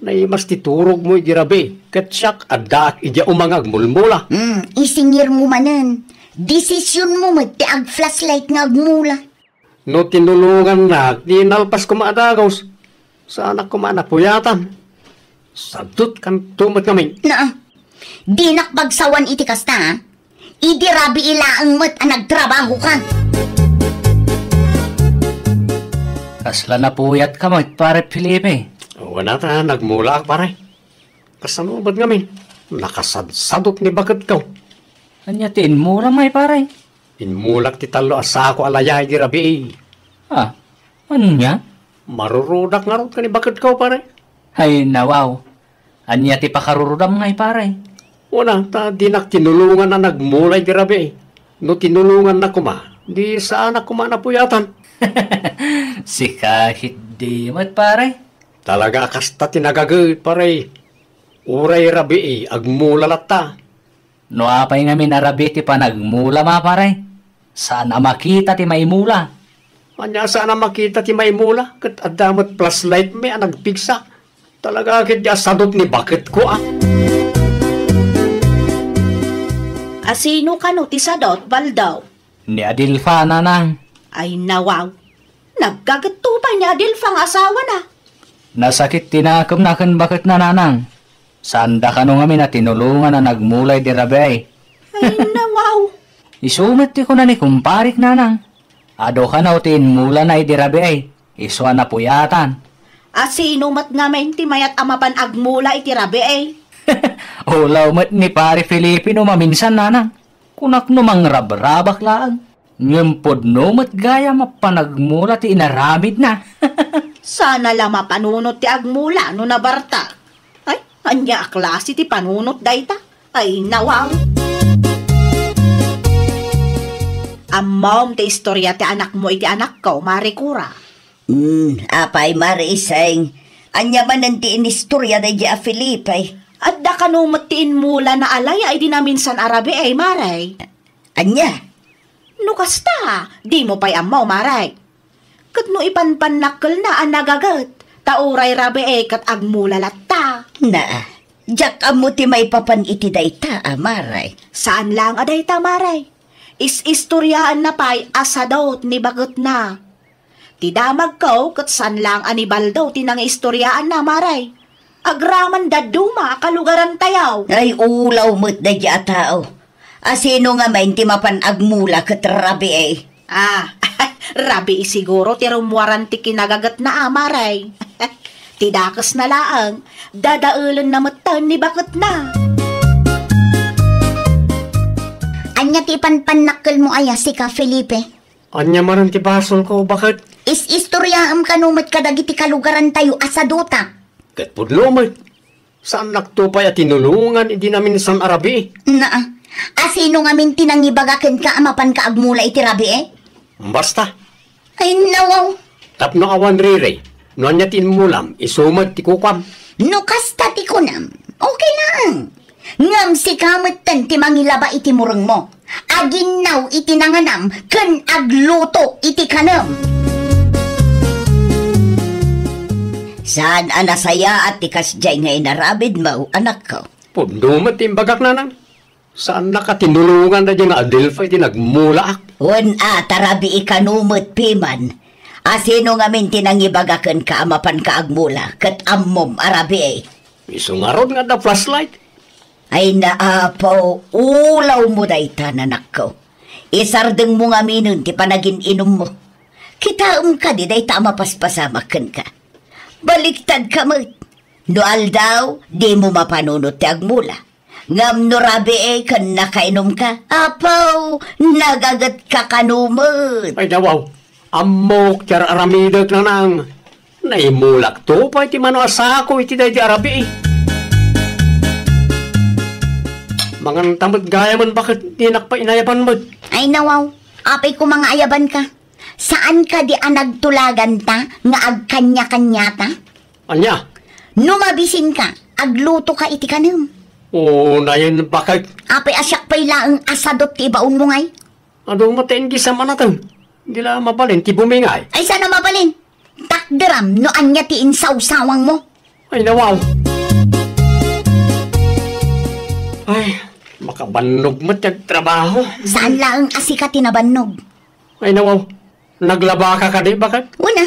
Naimas ti turogmo idi rabii, ket siak, addaak idiay umang agmulmula. Hmm, isingirmo manen. Desisionmo met ti ag-flashlight nga agmula. No tinulongannak, di nalpas koma a dagus. Saanak koma a napuyatan. Sadutkanto met ngamin. Na, dinak bagsawan iti kasta, a. Idi rabii laeng met a nagtrabahoka. Kasla napuyatka met, Pare Felipe? Wen a ta, nagmulaak, pare. Kasano met ngamin? Nakasadsadot ni baketko. Ania ti immulam, pare? Immulak ti tallo a sako a laya idi rabii. Ah, ania? Marurudak ngarud ken ni baketko, pare. Ay, nawaw. Ania ti pakarurudam ngay, pare? Wen a, ta dinak tinulongan a nagmula idi rabii. No tinulongannak koma, di saanak koma a napuyatan. Sika ketdi met, pare. Talaga a kasta ti nagaget, pare. Uray rabii, agmula latta. No apay ngamin a rabii ti panagmulam, pare? Saan a makita ti maimula. Ania a saan a makita ti maimula? Ket adda met flashlight mi a nagpigsa. Talaga ketdi a sadut ni baketko, a. A sino kano ti sadut, Baldaw? Ni Adelfa, nanang. Ay, nawaw. Naggagetto pay ni Adelfa nga asawana. Nasakit ti nakemna ken baketna, nanang. Saanda kano ngamin a tinulongan a nagmula idi rabii. Ay, nawaw. Isu met ti kuna ni kumparik, nanang. Adu kano ti inmulana idi rabii. Isu a napuyatan. A sino met ngamin ti mayat a mapan agmula iti rabii? Ulaw met ni Pare Felipe no maminsan, nanang. Kunak no mangrabrabak laeng. Ngem pudno met gayam a panagmula ti inaramidna. Sana la mapanunot ti agmula no nabarta. Ay, ania a klase ti panunot dayta? Ay, nawaw. Ammom ti istoria ti anakmo iti anakko, Mare Cora. Hmm, apay, Mare Iseng, ania manen ti inistoriada idiay a Felipe? Adda kano met ti inmulana a laya idi naminsan a rabii, Mare? Ania? No kasta, dimo pay ammo, Mare. Ket no ipanpannakkelna a nagaget, ta uray rabii ket agmula latta. Na, diak ammo ti maipapan iti dayta a, Mare. Saan laeng a dayta, Mare. Is-istoriaanna pay a sadut ni baketna. Ti damagko ket saan laeng a ni Baldaw ti nangistoriaanna, Mare. Agraman dadduma a kalugarantayo. Ay, ulaw met daydiay a tao. A sino ngamin ti mapan agmula ket rabii? Ah, rabii siguro ti rummuaran ti kinagagetna a, Mare. Ti dakesna laeng, dadaelenna metten ni baketna. Ania ti ipanpannakkelmo aya, sika, Felipe? Ania manen ti basolko, baket? Is-istoriaem kano met kadagiti kalugarantayo a saduta. Ket pudno met. Saannakto pay a tinulongan idi naminsan a rabii. Naa. A sino ngamin ti nangibaga kenka a mapanka agmula iti rabii? Basta. Ay, nawaw. Tapno awan riri, no ania ti immulam, isu met ti kukuam. No kasta ti kunam, okay laeng. Ngem sika metten ti mangilaba iti murengmo, aginnaw iti nanganam, ken agluto iti kanem. Saan a nasayaat ti kasdiay nga inaramidmo, anakko. Pudno met ti imbagak, nanang. Saannak a tinulongan daydiay nga Adelfa iti nagmulaak. Wen a, ta rabii kano met piman. A sino ngamin ti nangibaga kenka a mapanka agmula, ket ammom a rabii? Isu ngarud nga adda flashlight. Ay, naapaw, ulawmo dayta, anakko. Isardengmo ngaminen ti panagin-inummo. Kitaem kadi dayta a mapaspasamak kenka. Baliktadka met. No aldaw, dimo mapanunot ti agmula. Ngem no rabii ken nakainumka, apo, nagagetka kano met. Ay, nawaw. Ammok ti ar-aramidek, nanang. Naimulakto pay ti mano a sako iti daydi a rabii. Manganta met gayamen, baket dinak pay inayaban met. Ay, nawaw. Apay koma nga ayabanka? Saan kadi a nagtulaganta nga agkanya-kanyata? Ania? No mabisinka, aglutoka iti kanem. O, nayen, baket. Apay a siak pay laeng a sadot ti ibaonmo ngay? Adu met ti inggisa manateng. Di la mabalin ti bumingay. Ay, saan a mabalin? Takderam no ania ti insawsawangmo. Ay, nawaw. Ay, makabannog met ti agtrabaho. Saan laeng a sika ti nabannog? Ay, nawaw. Naglabaka kadi, baket? Una,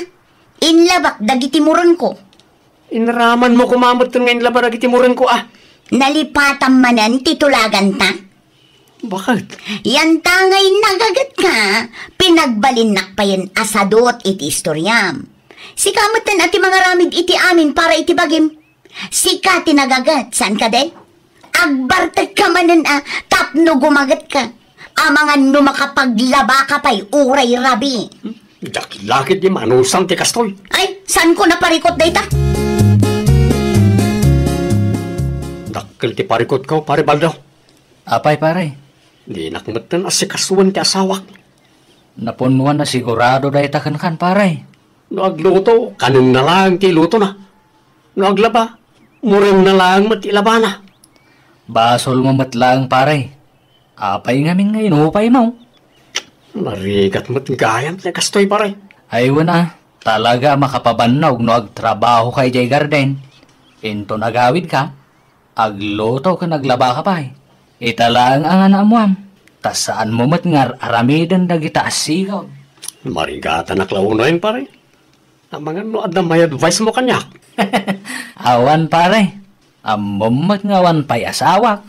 inlabak dagiti murengko. Inramanmo koma metten nga inlaba dagiti murengko, a? Nalipatam manen ti tulaganta? Baket? Yanta ngay nagagetka, pinagbalinnak payen a sadot iti istoriam. Sika metten a ti mangaramid iti amin para iti bagim. Sika ti nagaget, saan kadi? Agbartekka manen a tapno gumagetka. Amangan no makapaglabaka pay uray rabii. Dakkel la ket ti manusam ti kastoy. Ay, saanko a parikut dayta? Dakkel ti parikutko, Pare Baldo. Apay, pare? Dinak metten asikasuen ti asawak. Napunnuan a sigurado dayta kenkan, pare. No agluto, kanenna laeng ti ilutona. No aglaba, murengna laeng met ti ilabana. Basolmo met laeng, pare. Apay ngamin nga inupaymo? Narigat met gayam ti kastoy, pare. Ay, wen a, talaga a makapabannog no agtrabahoka idiay garden. Inton agawidka, agluto ken aglabaka pay. Ita laeng a nga naammoam, ta saanmo met nga ar-aramiden dagita a sigaw. Marigatanak la unayen, pare. Amangan no adda may-advise mo kaniak. Awan, pare. Ammom met nga awan pay asawak.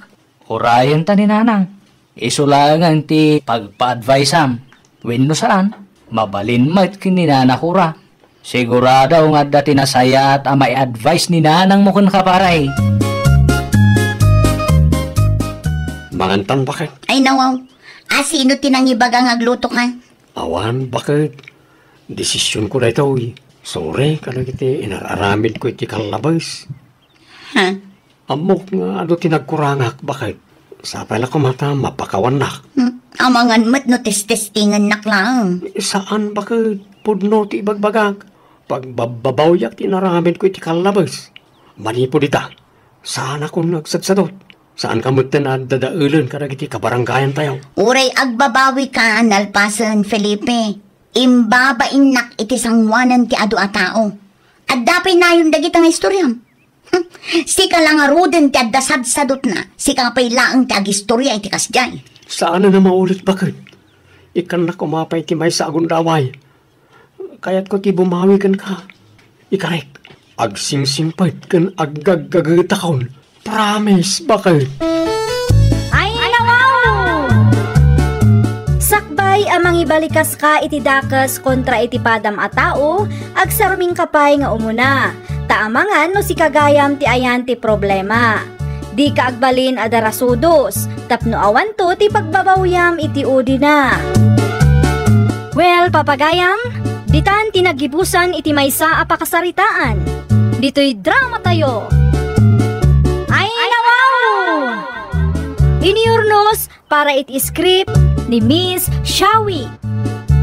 Urayenta ni nanang. Isu laengen ti pagpa-adviseam. Wenno saan, mabalin met ken ni Nana Cora. Sigurado nga adda ti nasayaat a mai-advise ni nanangmo kenka, pare. Mangantan, baket. Ay, nawaw. A, sino ti nangibaga nga aglutoka? Awan, baket. Desisionko daytoy. Sorry kadagiti inar-aramidko iti kallabes. Ha? Ammok nga adu ti nagkurangak, baket. Sapay la koma ta mapakawannak. Hmm, amangan met no testestingennak laeng. Saan, baket. Pudno ti ibagbagak. Pagbabbabawiak ti inaramidko iti kallabes. Manipud ita, saanakon nga agsadsadot. Saanka metten a dadaelen kadagiti kabarangayantayo. Uray agbabawika, nalpasen, Felipe. Imbabainnak iti sangoanan ti adu a tao. Adda pay nayon dagita nga istoriam. Sika la ngaruden ti adda sadsadotna, sika pay laeng ti agistoria iti kasdiay. Saan a maulit, baket. Ikkannak koma pay ti maysa a gundaway. Kayatko ti bumawi kenka. Ikarek, agsingsingpet ken aggaggagetakon. Promise, baket. Ay, nawaw! Sakbay a mangibalikaska iti dakes kontra iti padam a tao, agsarmingka pay nga umuna. Ta amangan no sika gayam ti ayan ti problema. Dika agbalin a darasudos, tapno awanto ti pagbabawiam iti udina. Well, papagayam, ditan ti naggibusan iti maysa a pakasaritaan. Ditoy drama tayo. Ay, nawaw! Iniurnos para iti script ni Miss Shawi.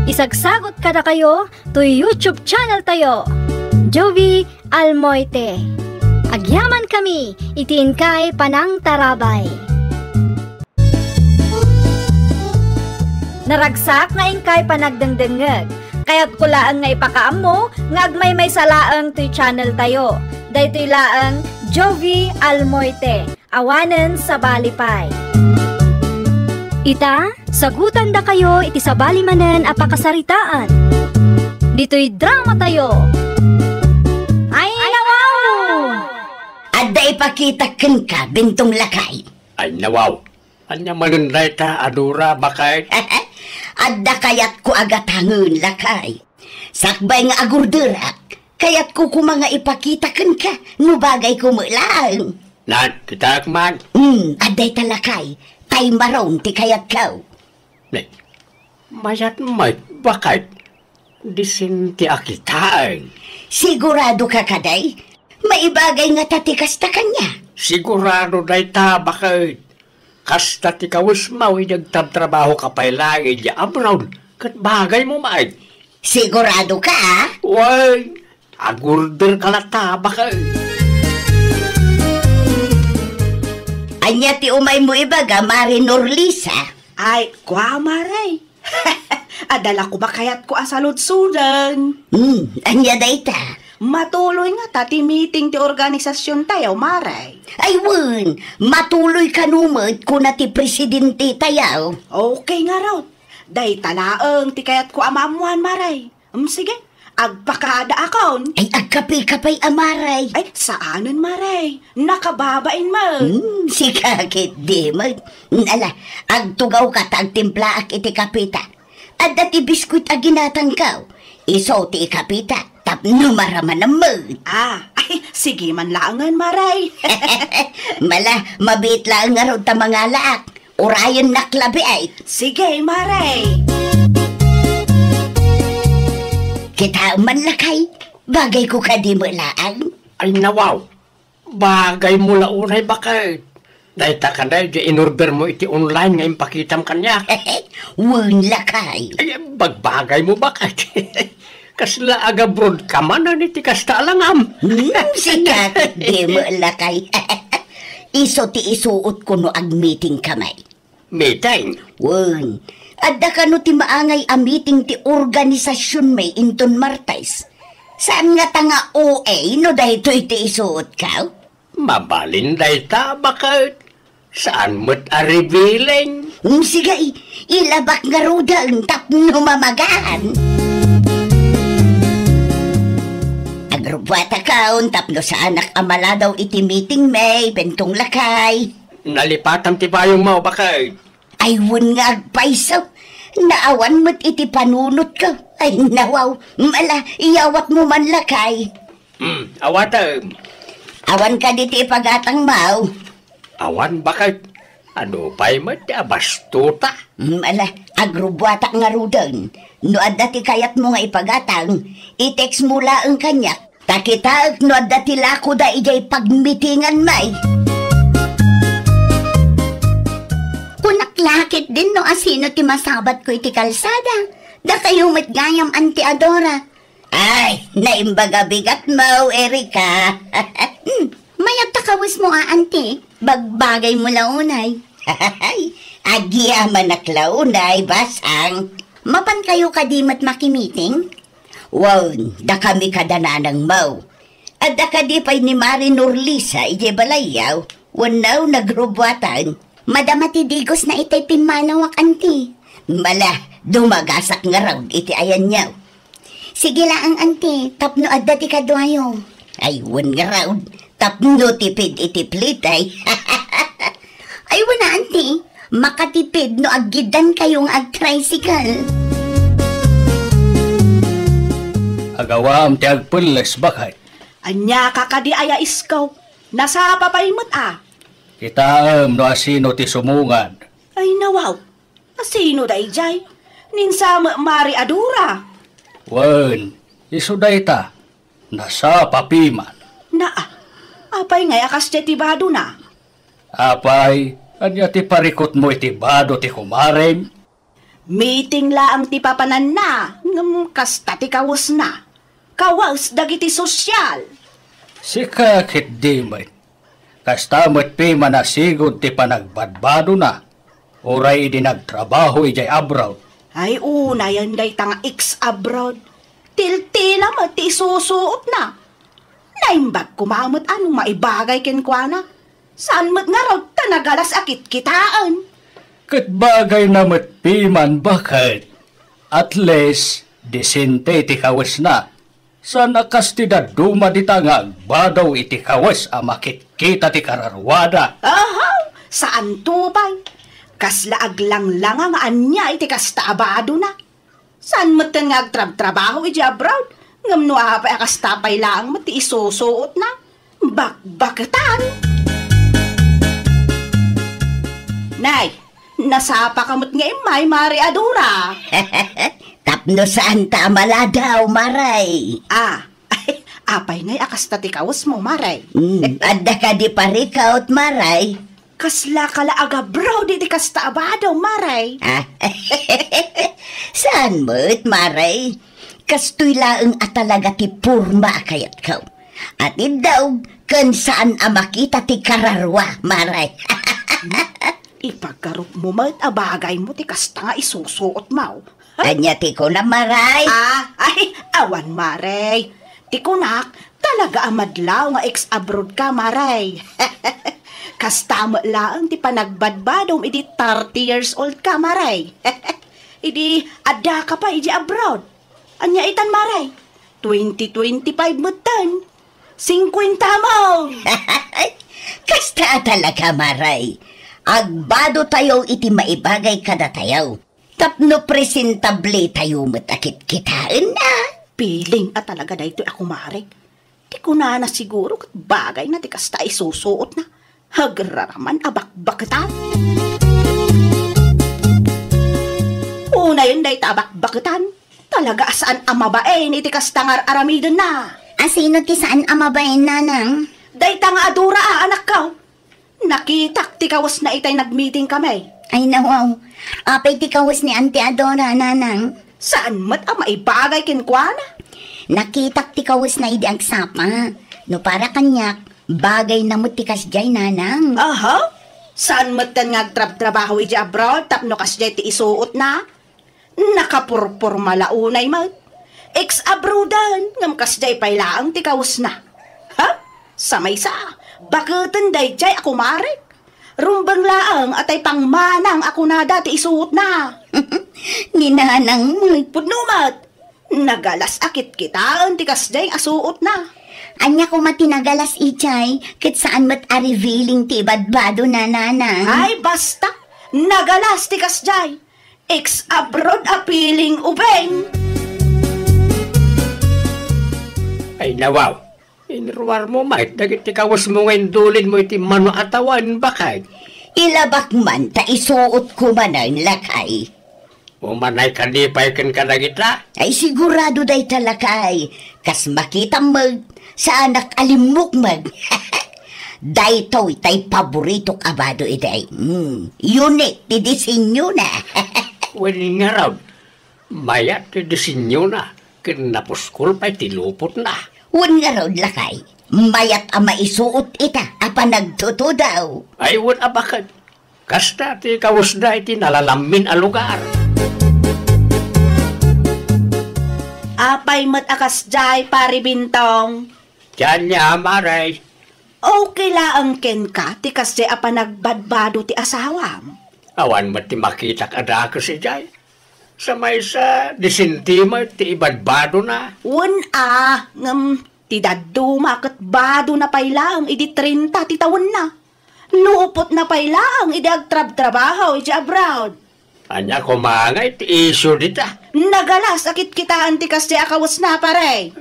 Isagsagot kadakayo toy YouTube channel tayo, Jovi Almoite. Agyaman kami iti inkay panangtarabay. Naragsak nga inkay panagdengdengngeg. Kayatko laeng nga ipakaammo nga agmaymaysa laeng toy channel tayo. Daytoy laeng Jovi Almoite. Awanen sabali pay. Ita, sagutandakayo iti sabali manen a pakasaritaan. Ditoy drama tayo. Ay, nawaw! Adda ipakita kenka, Bentong Lakay. Ay, nawaw. Ania manen dayta a dura, baket? Adda kayatko a gatangen, Lakay. Sakbay nga agurderak, kayatko koma nga ipakita kenka no bagayko met laeng. Nan, kitaek man. Hmm, adda ita lakay, tay maron ti kayatko. Ne, mayat met, baket. Disente a kitaen. Sigurado ka kadi? Maibagay ngata ti kasta kaniak. Sigurado dayta, baket. Kasta ti kawesmo idi agtrabtrabahoka pay laeng idiay abroad, ket bagaymo met. Sigurado ka, a? Wen, agorder ka latta, baket. Ania ti umaymo ibaga, Mare Norlisa? Ay, kua, Mare. Adda la koma kayatko a saludsoden. Hmm, ania dayta? Matuloy ngata ti meeting ti organisasiontayo, Mare. Ay wen, matuloy kano met, kuna ti presidentetayo. Okay ngarud. Dayta laeng ti kayatko a maammoan, Mare. Em, sige, agpakadaakon. Ay, agkape ka pay a, Mare. Ay, saanen, Mare. Nakababain met. Hmm, sika ketdi met. Ala, agtugawka ta agtimplaak iti kapeta. Adda ti biskuit a ginatangko. Isu ti ikapeta tapno maramanem met. Ah, ay, sige man laengen, Mare. Mala, mabiit laeng ngarud ta mangalaak. Urayennak labi ay. Sige, Mare. Kitaem man lakay, bagayko kadi met laeng. Ay, nawaw. Bagaymo la unay, baket. Dayta kadi diay inordermo iti online nga impakitam kaniak. Wen, lakay. Ay, bagbagaymo, baket. Kasla agabroad ka manen iti kasta a langam. Hmm, sika ketdi met, lakay. Isu ti isuotko no agmeeting kami. Meeting? Wen, adda kano ti maangay a meeting ti organisasionmi inton Martes? Saan ngata nga O A no daytoy ti isuotko? Mabalin dayta, baket. Saan met a revealing. Hmm, sige, ilabak ngaruden tapno mamagan. Agrubbuatakon tapno saanak a maladaw iti meetingmi, Bentong lakay. Nalipatam ti bayongmo, baket. Ay, wen nga agpayso. Naawan met iti panunotko. Ay, nawaw. Mala, iyawatmo man lakay. Hmm, awatem. Awan kadi ti ipagatangmo? Awan, baket. Adu pay met ti abastota? Hmm, ala, agrubbuatak ngaruden. No adda ti kayatmo nga ipagatang, i-textmo laeng kaniak. Ta kitaek no adda ti lakoda idiay pagmitinganmi. Kunak la ketdin no asino ti masabatko iti kalsada. Dakayo met gayam, Auntie Adora. Ay, naimbag a bigatmo, Erika. Hmm, mayat ta kawesmo a, Auntie. Bagbagaymo la unay. Agyamanak la unay, basang. Mapankayo kadi met makimiting? Wen, dakami kada nanangmo. Adda kadi pay ni Mare Norlisa idiay balayyo? Wenno nagrubbuatan? Madama ti digosna itay pimmanawak, Auntie. Mala, dumagasak ngarud iti ayanyo. Sige laeng, Auntie, tapno adda ti kaduayo. Ay, wen ngarud, tapno tipid iti plitay. Ay, wen a, Auntie, makatipid no aggiddankayo nga ag-tricycle. Agawam ti agpelles, baket. Ania ka kadi aya isko? Nasapa pay met a. Kitaem no asino ti sumungad. Ay, nawaw. Asino daydiay? Ninsa met Mare Adora. Wen, isu dayta. Nasapa piman. Naa, apay ngay a kasdiay ti badona? Apay, ania ti parikutmo iti bado ti kumarem? Meeting laeng ti papananna, ngem kasta ti kawesna. Kawes dagiti sosyal. Sika ketdi met. Kasta met piman a sigud ti panagbadbadona, uray idi nagtrabaho idiay abroad. Ay, unayen dayta nga ex-abroad. Tiltila met ti isusuotna. Naimbag koma met a no maibagay kenkuana. Saan met ngarud ta nagalas a kitkitaen. Ket bagayna met piman, baket. At least, disente ti kawesna. Saan a kas ti dadduma dita nga agbado iti kawes a makitkita ti kararuada. Ahaw! Saanto pay. Kasla aglanglanga nga ania iti kasta a badona. Saan metten nga agtrabtrabaho idiay abroad? Ngem no apay a kasta pay laeng met ti isusuotna? Bakbaketan! Nay, nasapaka met nga immay, Mare a Dora. Tapno saanta a maladaw, Maray. Ah, apay ngay a kasta ti kawesmo, Maray? Hmm, adda kadi parikawt, Maray? Kaslaka la agabroad iti kasta a bado, Maray? Ah, saan met, Maray? Kastoy laeng a talaga ti porma a kayatko. At iddaw, ken saan a makita ti kararua, Maray. Ipaggarupmo met a bagaymo ti kasta nga isusuotmo. Ania ti kunam, Maray? Ah, ay, awan, Maray. Ti kunak, talaga a madlaw nga ex-abroad ka, Maray. Kasta met laeng ti panagbadbadom idi thirty years old ka, Maray. Idi adda ka pay idi abroad. Ania itan, Maray? Twenty twenty-five metten. Singkwenta mo! Kasta a talaga, Maray. Agbado tayo iti maibagay kadatayo. Tapno presentable tayo met a kitkitaenna. Piling a talaga daytoy a kumarek. Ti kunana siguro ket bagayna ti kasta a isusuotna. Agraraman a bakbaketan. Unayen dayta a bakbaketan. Talaga a saan a mabain iti kasta nga ar-aramidenna. A sino ti saan a mabain, nanang? Dayta nga a Dora a anakko. Nakitak ti kawesna itay nagmeeting kami. Ay, nawaw. Apay ti kawes ni Auntie Adora, nanang? Saan met a maibagay kenkuana? Nakitak ti kawesna idi agsapa. No para kaniak, bagayna met ti kasdiay, nanang. Aha? Saan metten nga agtrabtrabaho idi abroad tapno kasdiay ti isuotna? Nakapurporma la unay met. Ex-abroadan, ngem kasdiay pay laeng ti kawesna. Ha? Sa maysa, baketen daydiay a kumarek. Rumbeng laeng a tay pangmanang a kunada ti isuotna. Ni nanang met. Pudno met. Nagalas a kitkitaen ti kasdiay a suotna. Ania koma ti nagalas idiay, ket saan met a revealing ti ibadbado, nanang? Ay, basta! Nagalas ti kasdiay. Ex-abroad a piling ubing. Ay, nawaw. Inruarmo met dagiti kawesmo nga indulinmo iti mano a tawen, baket. Ilabak man ta isuotko manen, lakay. Umanay kadi pay ken kadagita? Ay, sigurado dayta, lakay. Kas makitam met, saanak a limmukmeg. Daytoy tay paboritok a bado idi. Hmm, unique ti disenyona. Wen ngarud, mayat ti disenyona, ken napuskol pay ti lupotna. Wen ngarud, lakay, mayat a maisuot ita a panagtutudaw. Ay, wen a baket. Kasta ti kawesda iti nalalammin a lugar. Apay met a kasdiay, Pari Bintong? Dian ya, Mare. Okay laeng kenka ti kasdiay a panagbadbado ti asawam? Awan met ti makitak a dakes idiay. Sa maysa, disente met ti ibadbadona. Wen a, ngem ti dadduma ket badona pay laeng idi trenta ti tawenna. Lupotna pay laeng idi agtrabtrabaho iti abroad. Ania koma ngay ti isyu dita? Nagalas a kitkitaen ti kasdiay a kawesna, pare.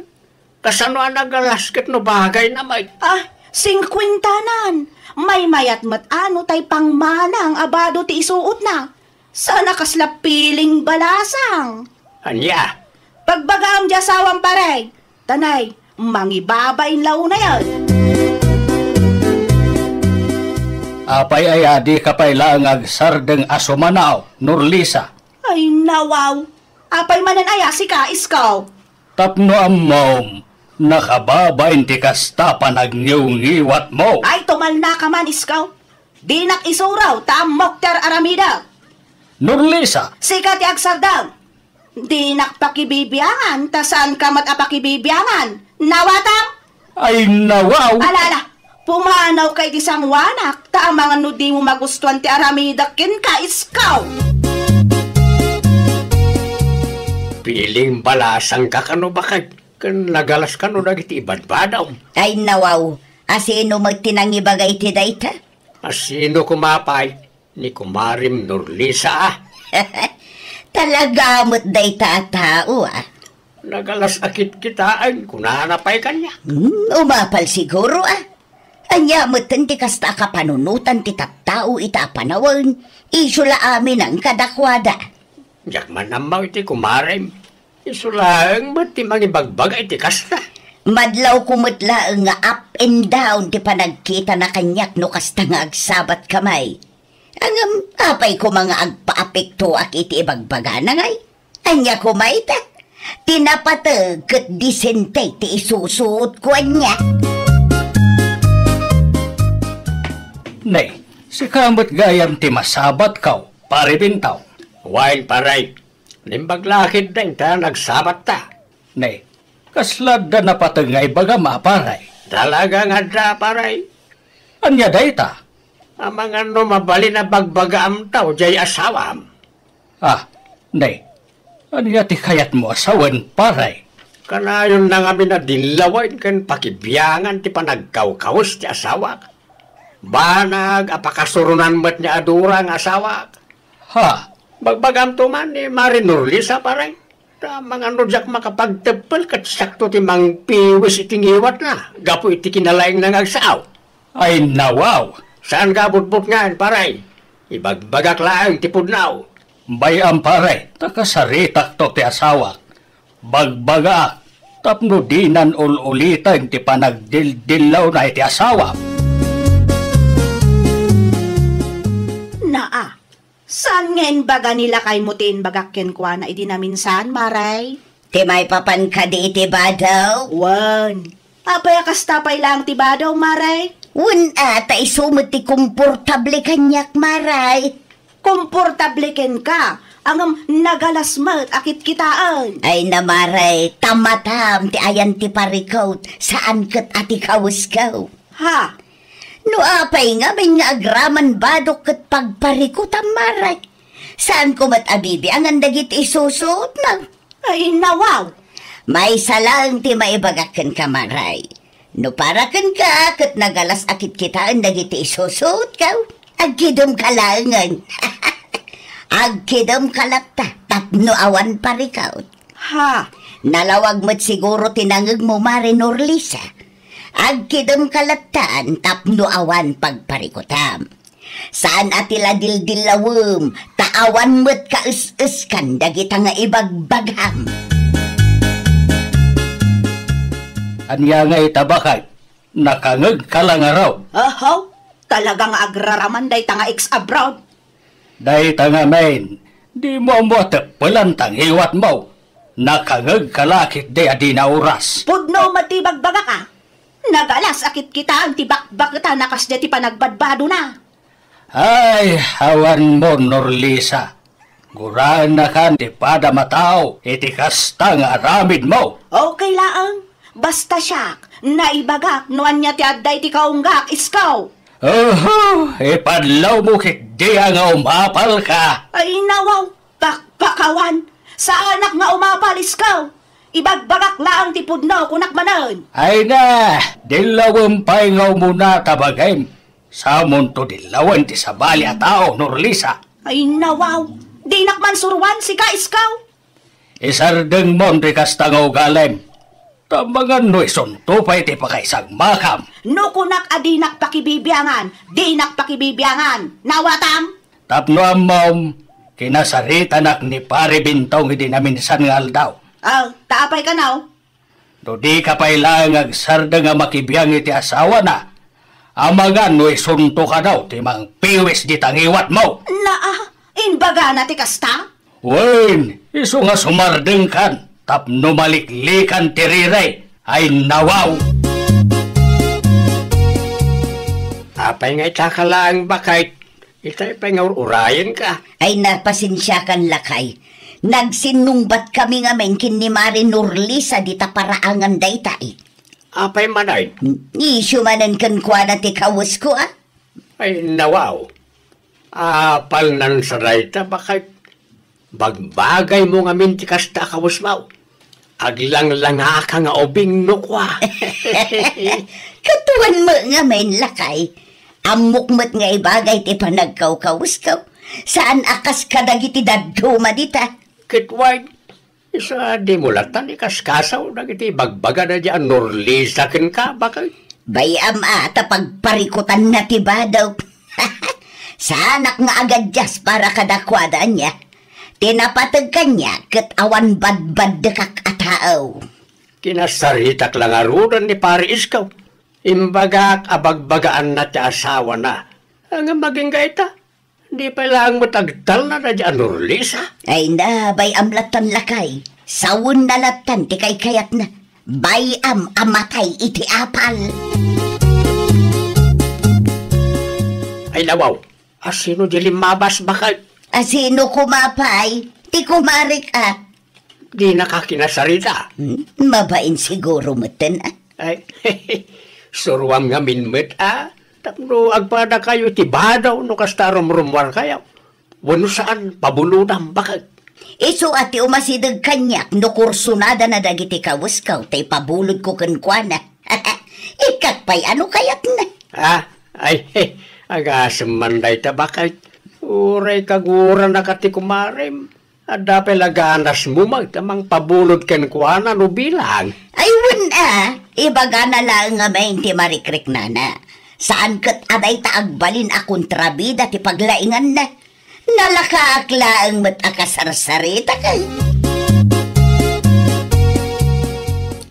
Kasano a nagalas ket no bagayna met? Ah, singkuentanan. Maymayat met a no tay pangmanang a bado ti isuotna. Saan a kasla piling balasang. Ania? Pagbagaam di asawam, pare. Tanay, mangibabain la unayen. Apay aya, dika pay laeng agsardeng a sumanaw, Norlisa? Ay, nawaw. Apay manen aya sika, iskaw? Tapno ammom, nakababain ti kasta panagniwngiwatmo. Ay, tumalnaka man, iskaw. Dinak isuro ta ammok ti ar-aramidek. Norlisa! Sika ti agsardeng. Dinak pakibibiangan, ta saanka met a pakibibiangan. Nawatam? Ay, nawaw! Ala, ala, pumanawka iti sangoanak, ta amangan no dimo magustuan ti aramidek kenka, iskaw! Piling balasangka kano, baket, ken nagalas kano dagiti ibadbadam. Ay, nawaw, asino met ti nangibaga iti dayta? Asino koma pay? Ni kumarem Norlisa, a. Talaga met dayta a tao, a. Nagalas a kitkitaen, kunana pay kaniak. Hmm, umapal siguro, a. Ania metten ti kasta a kapanunotan ti tattao ita a panawen, isu la amin kadakuada. Diak man ammo iti kumarem. Isu laeng met ti mangibagbaga iti kasta. Madlawko met laeng nga up and down ti panagkitana kaniak no kasta nga agsabatka may. Ngem apay koma nga agpaapektoak iti ibagbagana ngay? Ania koma ita? Ti napateg ket disente ti isusuotko ania? Ne, sika met gayam ti masabatko, Pare Bintong. Wen, pare. Naimbag la ketdin ta nagsabatta. Ne, kasla adda napateg nga ibagam a, pare? Talaga nga adda, pare. Ania dayta? Amangan no mabalin a bagbagaamto diay asawam. Ah, ne, ania ti kayatmo a sawen, pare? Kanayonna ngamin a dillawen ken pakibiangan ti panagkawkawes ti asawak. Banag a pakasuronan met ni Adura nga asawak. Ha? Bagbagamto man ni Mare Norlisa, pare. Ta amangan no diak makapagteppel ket siakto ti mangpiwis iti ngiwatna gapu iti kinalaingna nga agsao. Ay, nawaw! Saan nga a butbutngen, pare. Ibagbagak laeng ti pudno. Bay-am, pare, ta kasaritakto ti asawak. Bagbagaak tapno dinan ul-uliten ti panagdildillawna iti asawam. Naa, saan nga imbaga ni lakaymo ti imbagak kenkuana idi naminsan, Mare? Ti maipapan kadi iti bado? Wen. Apay a kasta pay laeng ti bado, Mare? Wen a, ta isu met ti komportable kaniak, Mare. Komportable kenka, ngem nagalas met a kitkitaen. Ay na, Mare, ta matam ti ayan ti parikut, saan ket a ti kawesko. Ha? No apay ngamin nga agraman badok ket pagparikutam, Mare? Saanko met a bibiangan dagiti isusuotmo? Ay, nawaw! Maysa laeng ti maibagak kenka, Mare. No para kenka ket nagalas a kitkitaen dagiti isusuotko, agkidemka laengen. Agkidemka latta tapno awan parikut. Ha? Nalawag met siguro ti nangegmo, Mare Norlisa. Agkidemka lattan tapno awan pagparikutam. Saan a ti la dildillawem, ta awan met kaes-eskan dagita nga ibagbagam. Ania nga ita, baket? Nakangegka la ngarud? Ahaw, talaga nga agraraman dayta nga ex-abroad. Dayta ngamin, dimo ammo a teppelan ta ngiwatmo. Nakangegka la ketdi a dina oras. Pudno met ti ibagbagak a. Nagalas a kitkitaen ti bakbaketan a kasdiay ti panagbadbadona. Ay, awanmo, Norlisa. Guraennakan ti padam a tao iti kasta nga aramidmo. Okay laeng. Basta siak, naibagak no ania ti adda iti kaunggak, iskaw. Oho, ipadlawmo ketdi a nga umapalka. Ay, nawaw, pakpakawan. Saanak nga umapal, iskaw. Ibagbagak laeng ti pudno, kunak manen. Ay na, dillawem pay nga umuna ta bagim. Samonto dillawen ti sabali a tao, Norlisa. Ay, nawaw. Dinak man suruan, sika, iskaw. Isardengmon ti kasta nga ugalim. Ta amangan no isunto pay ti pakaisagmakam. No kunak a dinak pakibibiangan, dinak pakibibiangan. Nawatam? Tapno ammom, kinasaritanak ni Pare Bintong idi naminsan nga aldaw. Ah, ta apay kano? No dika pay laeng agsardeng a makibiang iti asawana, amangan no isunto kano ti mangpiwis dita ngiwatmo. Naa, imbagana ti kasta? Wen, isu nga sumardengkan tapno maliklikan ti riri. Ay, nawaw! Apay nga itaka laeng, baket? Itay pay nga ur-urayenka. Ay, na, pasensiakan, lakay. Nagsinnungbat kami ngamin ken ni Mare Norlisa dita paraangan dayta, eh. Apay manen? Isu manen kenkuana ti kawesko, a? Ay, nawaw. Apalnan sa dayta, baket? Bagbagaymo ngamin ti kasta a kawesmo. Aglanglangaka nga ubing no kua. Katuan met ngamin, lakay. Ammok met nga ibagay ti panagkawkawesko. Saan a kas kadagiti dadduma dita. Ket wen, isu a dimo lattan ikaskasaw dagiti ibagbagada diay a Norlisa kenka, baket? Bay-am a ta pagparikutanna ti badok. Saanak nga agadias para kadakuada ania. Ti napateg kaniak ket awan badbaddekak a tao. Kinasaritak la ngaruden ni Pare Iskaw. Imbagak a bagbagaanna ti asawana. Ngem agingga ita, di pay laeng met agtalna daydiay a Norlisa. Ay na, bay-am lattan lakay. Sawenna lattan ti kaykayatna. Bay-am a matay iti apal. Ay, nawaw. Asino di limmabas, baket? Asino koma pay? Ti kumarek a. Dinaka kinasarita. Hmm, mabain siguro metten a. Ay, suroam ngamin met a. Tapno agpadakayo iti bado no kasta rumrumuarkayo. Wenno saan, pabulodam, baket. Isu a ti umasideg kaniak no kursunadana dagiti kawesko ta ipabulodko kenkuana. Ikkak pay a no kayatna. Ah, ay, agasem man dayta, baket. Uray kaguranaka ti kumarem. Adda pay la ganasmo met a mangpabulod kenkuana no bilang. Ay, wen a, ibagana laeng ngamin ti marikriknana. Saan ket a dayta agbalin a kontrabida ti paglainganna. Nalakaak laeng met a kasarsaritak.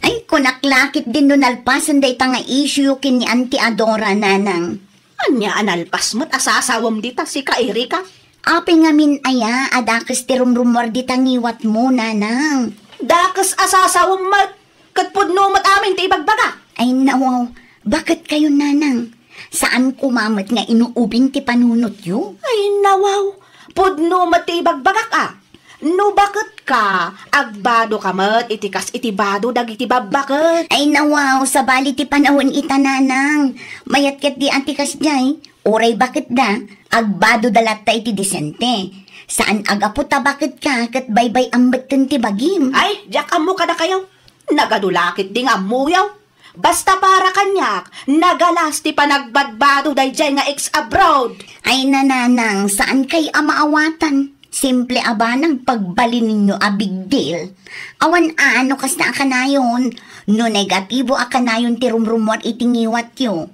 Ay, kunak la ketdin no nalpasen dayta nga issue ken ni Auntie Adora, nanang. Ania a nalpas met a sasawem dita, sika, Erika? Apay ngamin aya a dakes ti rumrumuar dita ngiwatmo, nanang? Dakes a sasawem met, ket pudno met amin ti ibagbaga. Ay, nawaw, baket kayo, nanang? Saan koma met nga inuubing ti panunotyo? Ay, nawaw, pudno met ti ibagbagak a. No baket ka, agbado ka met iti kas iti bado dagiti babbaket. Ay, nawaw, sabali ti panawen ita, nanang. Mayat ketdi a ti kasdiay, uray baket da, agbado da latta iti disente. Saan a gapu ta baket ka, ket baybay-am metten ti bagim. Ay, diak ammo kadakayo. Nagadu la ketdi nga ammoyo. Basta para kaniak, nagalas ti panagbadbado daydiay nga ex-abroad. Ay, nanang, saan kay a maawatan? Simple a banag pagbalinenyo a big deal. Awan a no kasta a kanayon. No negatibo a kanayon ti rumrumuar iti ngiwatyo,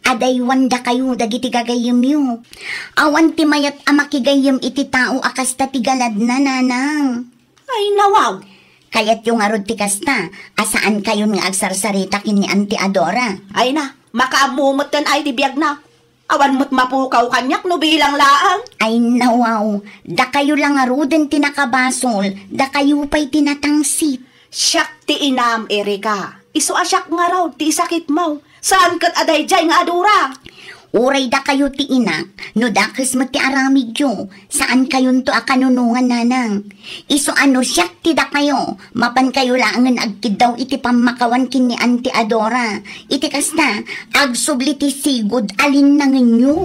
adaywan dakayo dagiti gagayyemyo. Awan ti mayat a makigayyem iti tao a kasta ti galadna, nanang. Ay, nawaw. Kayatyo ngarud ti kasta, a saan kayon nga agsarsarita ken ni Auntie Adora? Ay na, makaammo metten ay ti biagna. Awan met mapukaw kaniak no bilang laeng. Ay, nawaw. Dakayo la ngaruden ti nakabasol, dakayo pay ti natangsit. Siak ti inam, Erika. Isu a siak ngarud ti isakitmo. Saan ket a daydiay nga adura. Uray dakayo ti inak, no dakes met ti aramidyo, saan kayonto a kanunongan, nanang. Isu a no siak ti dakayo, mapan kayo laengen agkiddaw iti pammakawan ken ni Auntie Adora. Iti kasta, agsubli ti sigud a linnangenyo.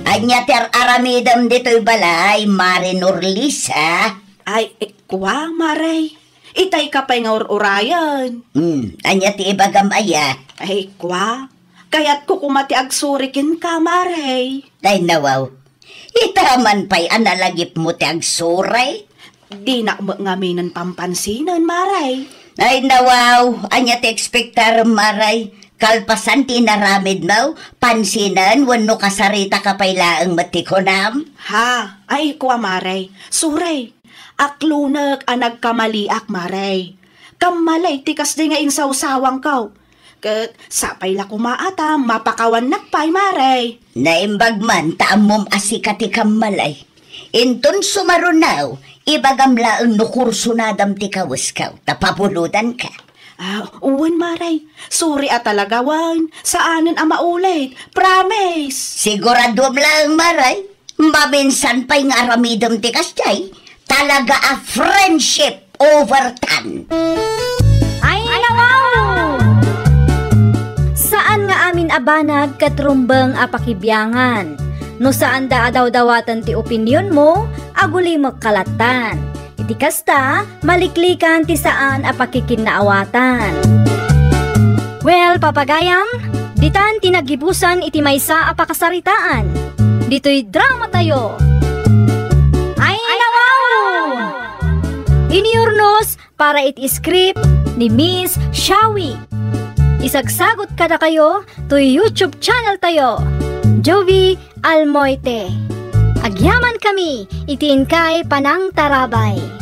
Ania ti ar-aramidem ditoy balay, Mare Norlisa? Ay, eh, kua, Mare. Itay ka pay nga ur-urayen. Hmm, ania ti ibagam aya? Ay, kua, kayatko koma ti agsuri kenka, Mare. Ay, nawaw. Ita man pay a nalagipmo ti agsuray? Dinak met ngaminen pampansinen, Mare. Ay, nawaw. Ania ti ekspektarem, Mare? Kalpasan ti inaramidmo, pansinen wenno kasarita ka pay laeng met ti kunam? Ha? Ay, kua, Mare. Suray. Aklonek a nagkamaliak, Mare. Kammalay ti kasdi nga insawsawangko. Ket sapay la koma a ta mapakawannak pay, Mare. Naimbag man ta ammom a sika ti kammalay. Inton sumaruno, ibagam laeng no kursunadam ti kawesko, ta pabulodanka. Ah, wen, Mare. Sorry a talaga, wen. Saanen a maulit. Promise. Siguraduem laeng, Mare. Maminsan pay nga aramidem ti kasdiay, talaga a friendship over tan. Ay, nawaw! Saan nga amin a banag ket rumbeng a pakibiangan. No saanda a dawdawaten ti opinionmo, agulimek ka lattan. Iti kasta, maliklikan ti saan a pakikinnaawatan. Well, papagayam, ditan ti naggibusan iti maysa a pakasaritaan. Ditoy dramatayo. Ay, nawaw! Inurnos para iti script, ni Miss Shawi. Isagsagut kadakayo toy YouTube channel tayo, Jovie Almoite. Agyaman kami iti inkay panangtarabay.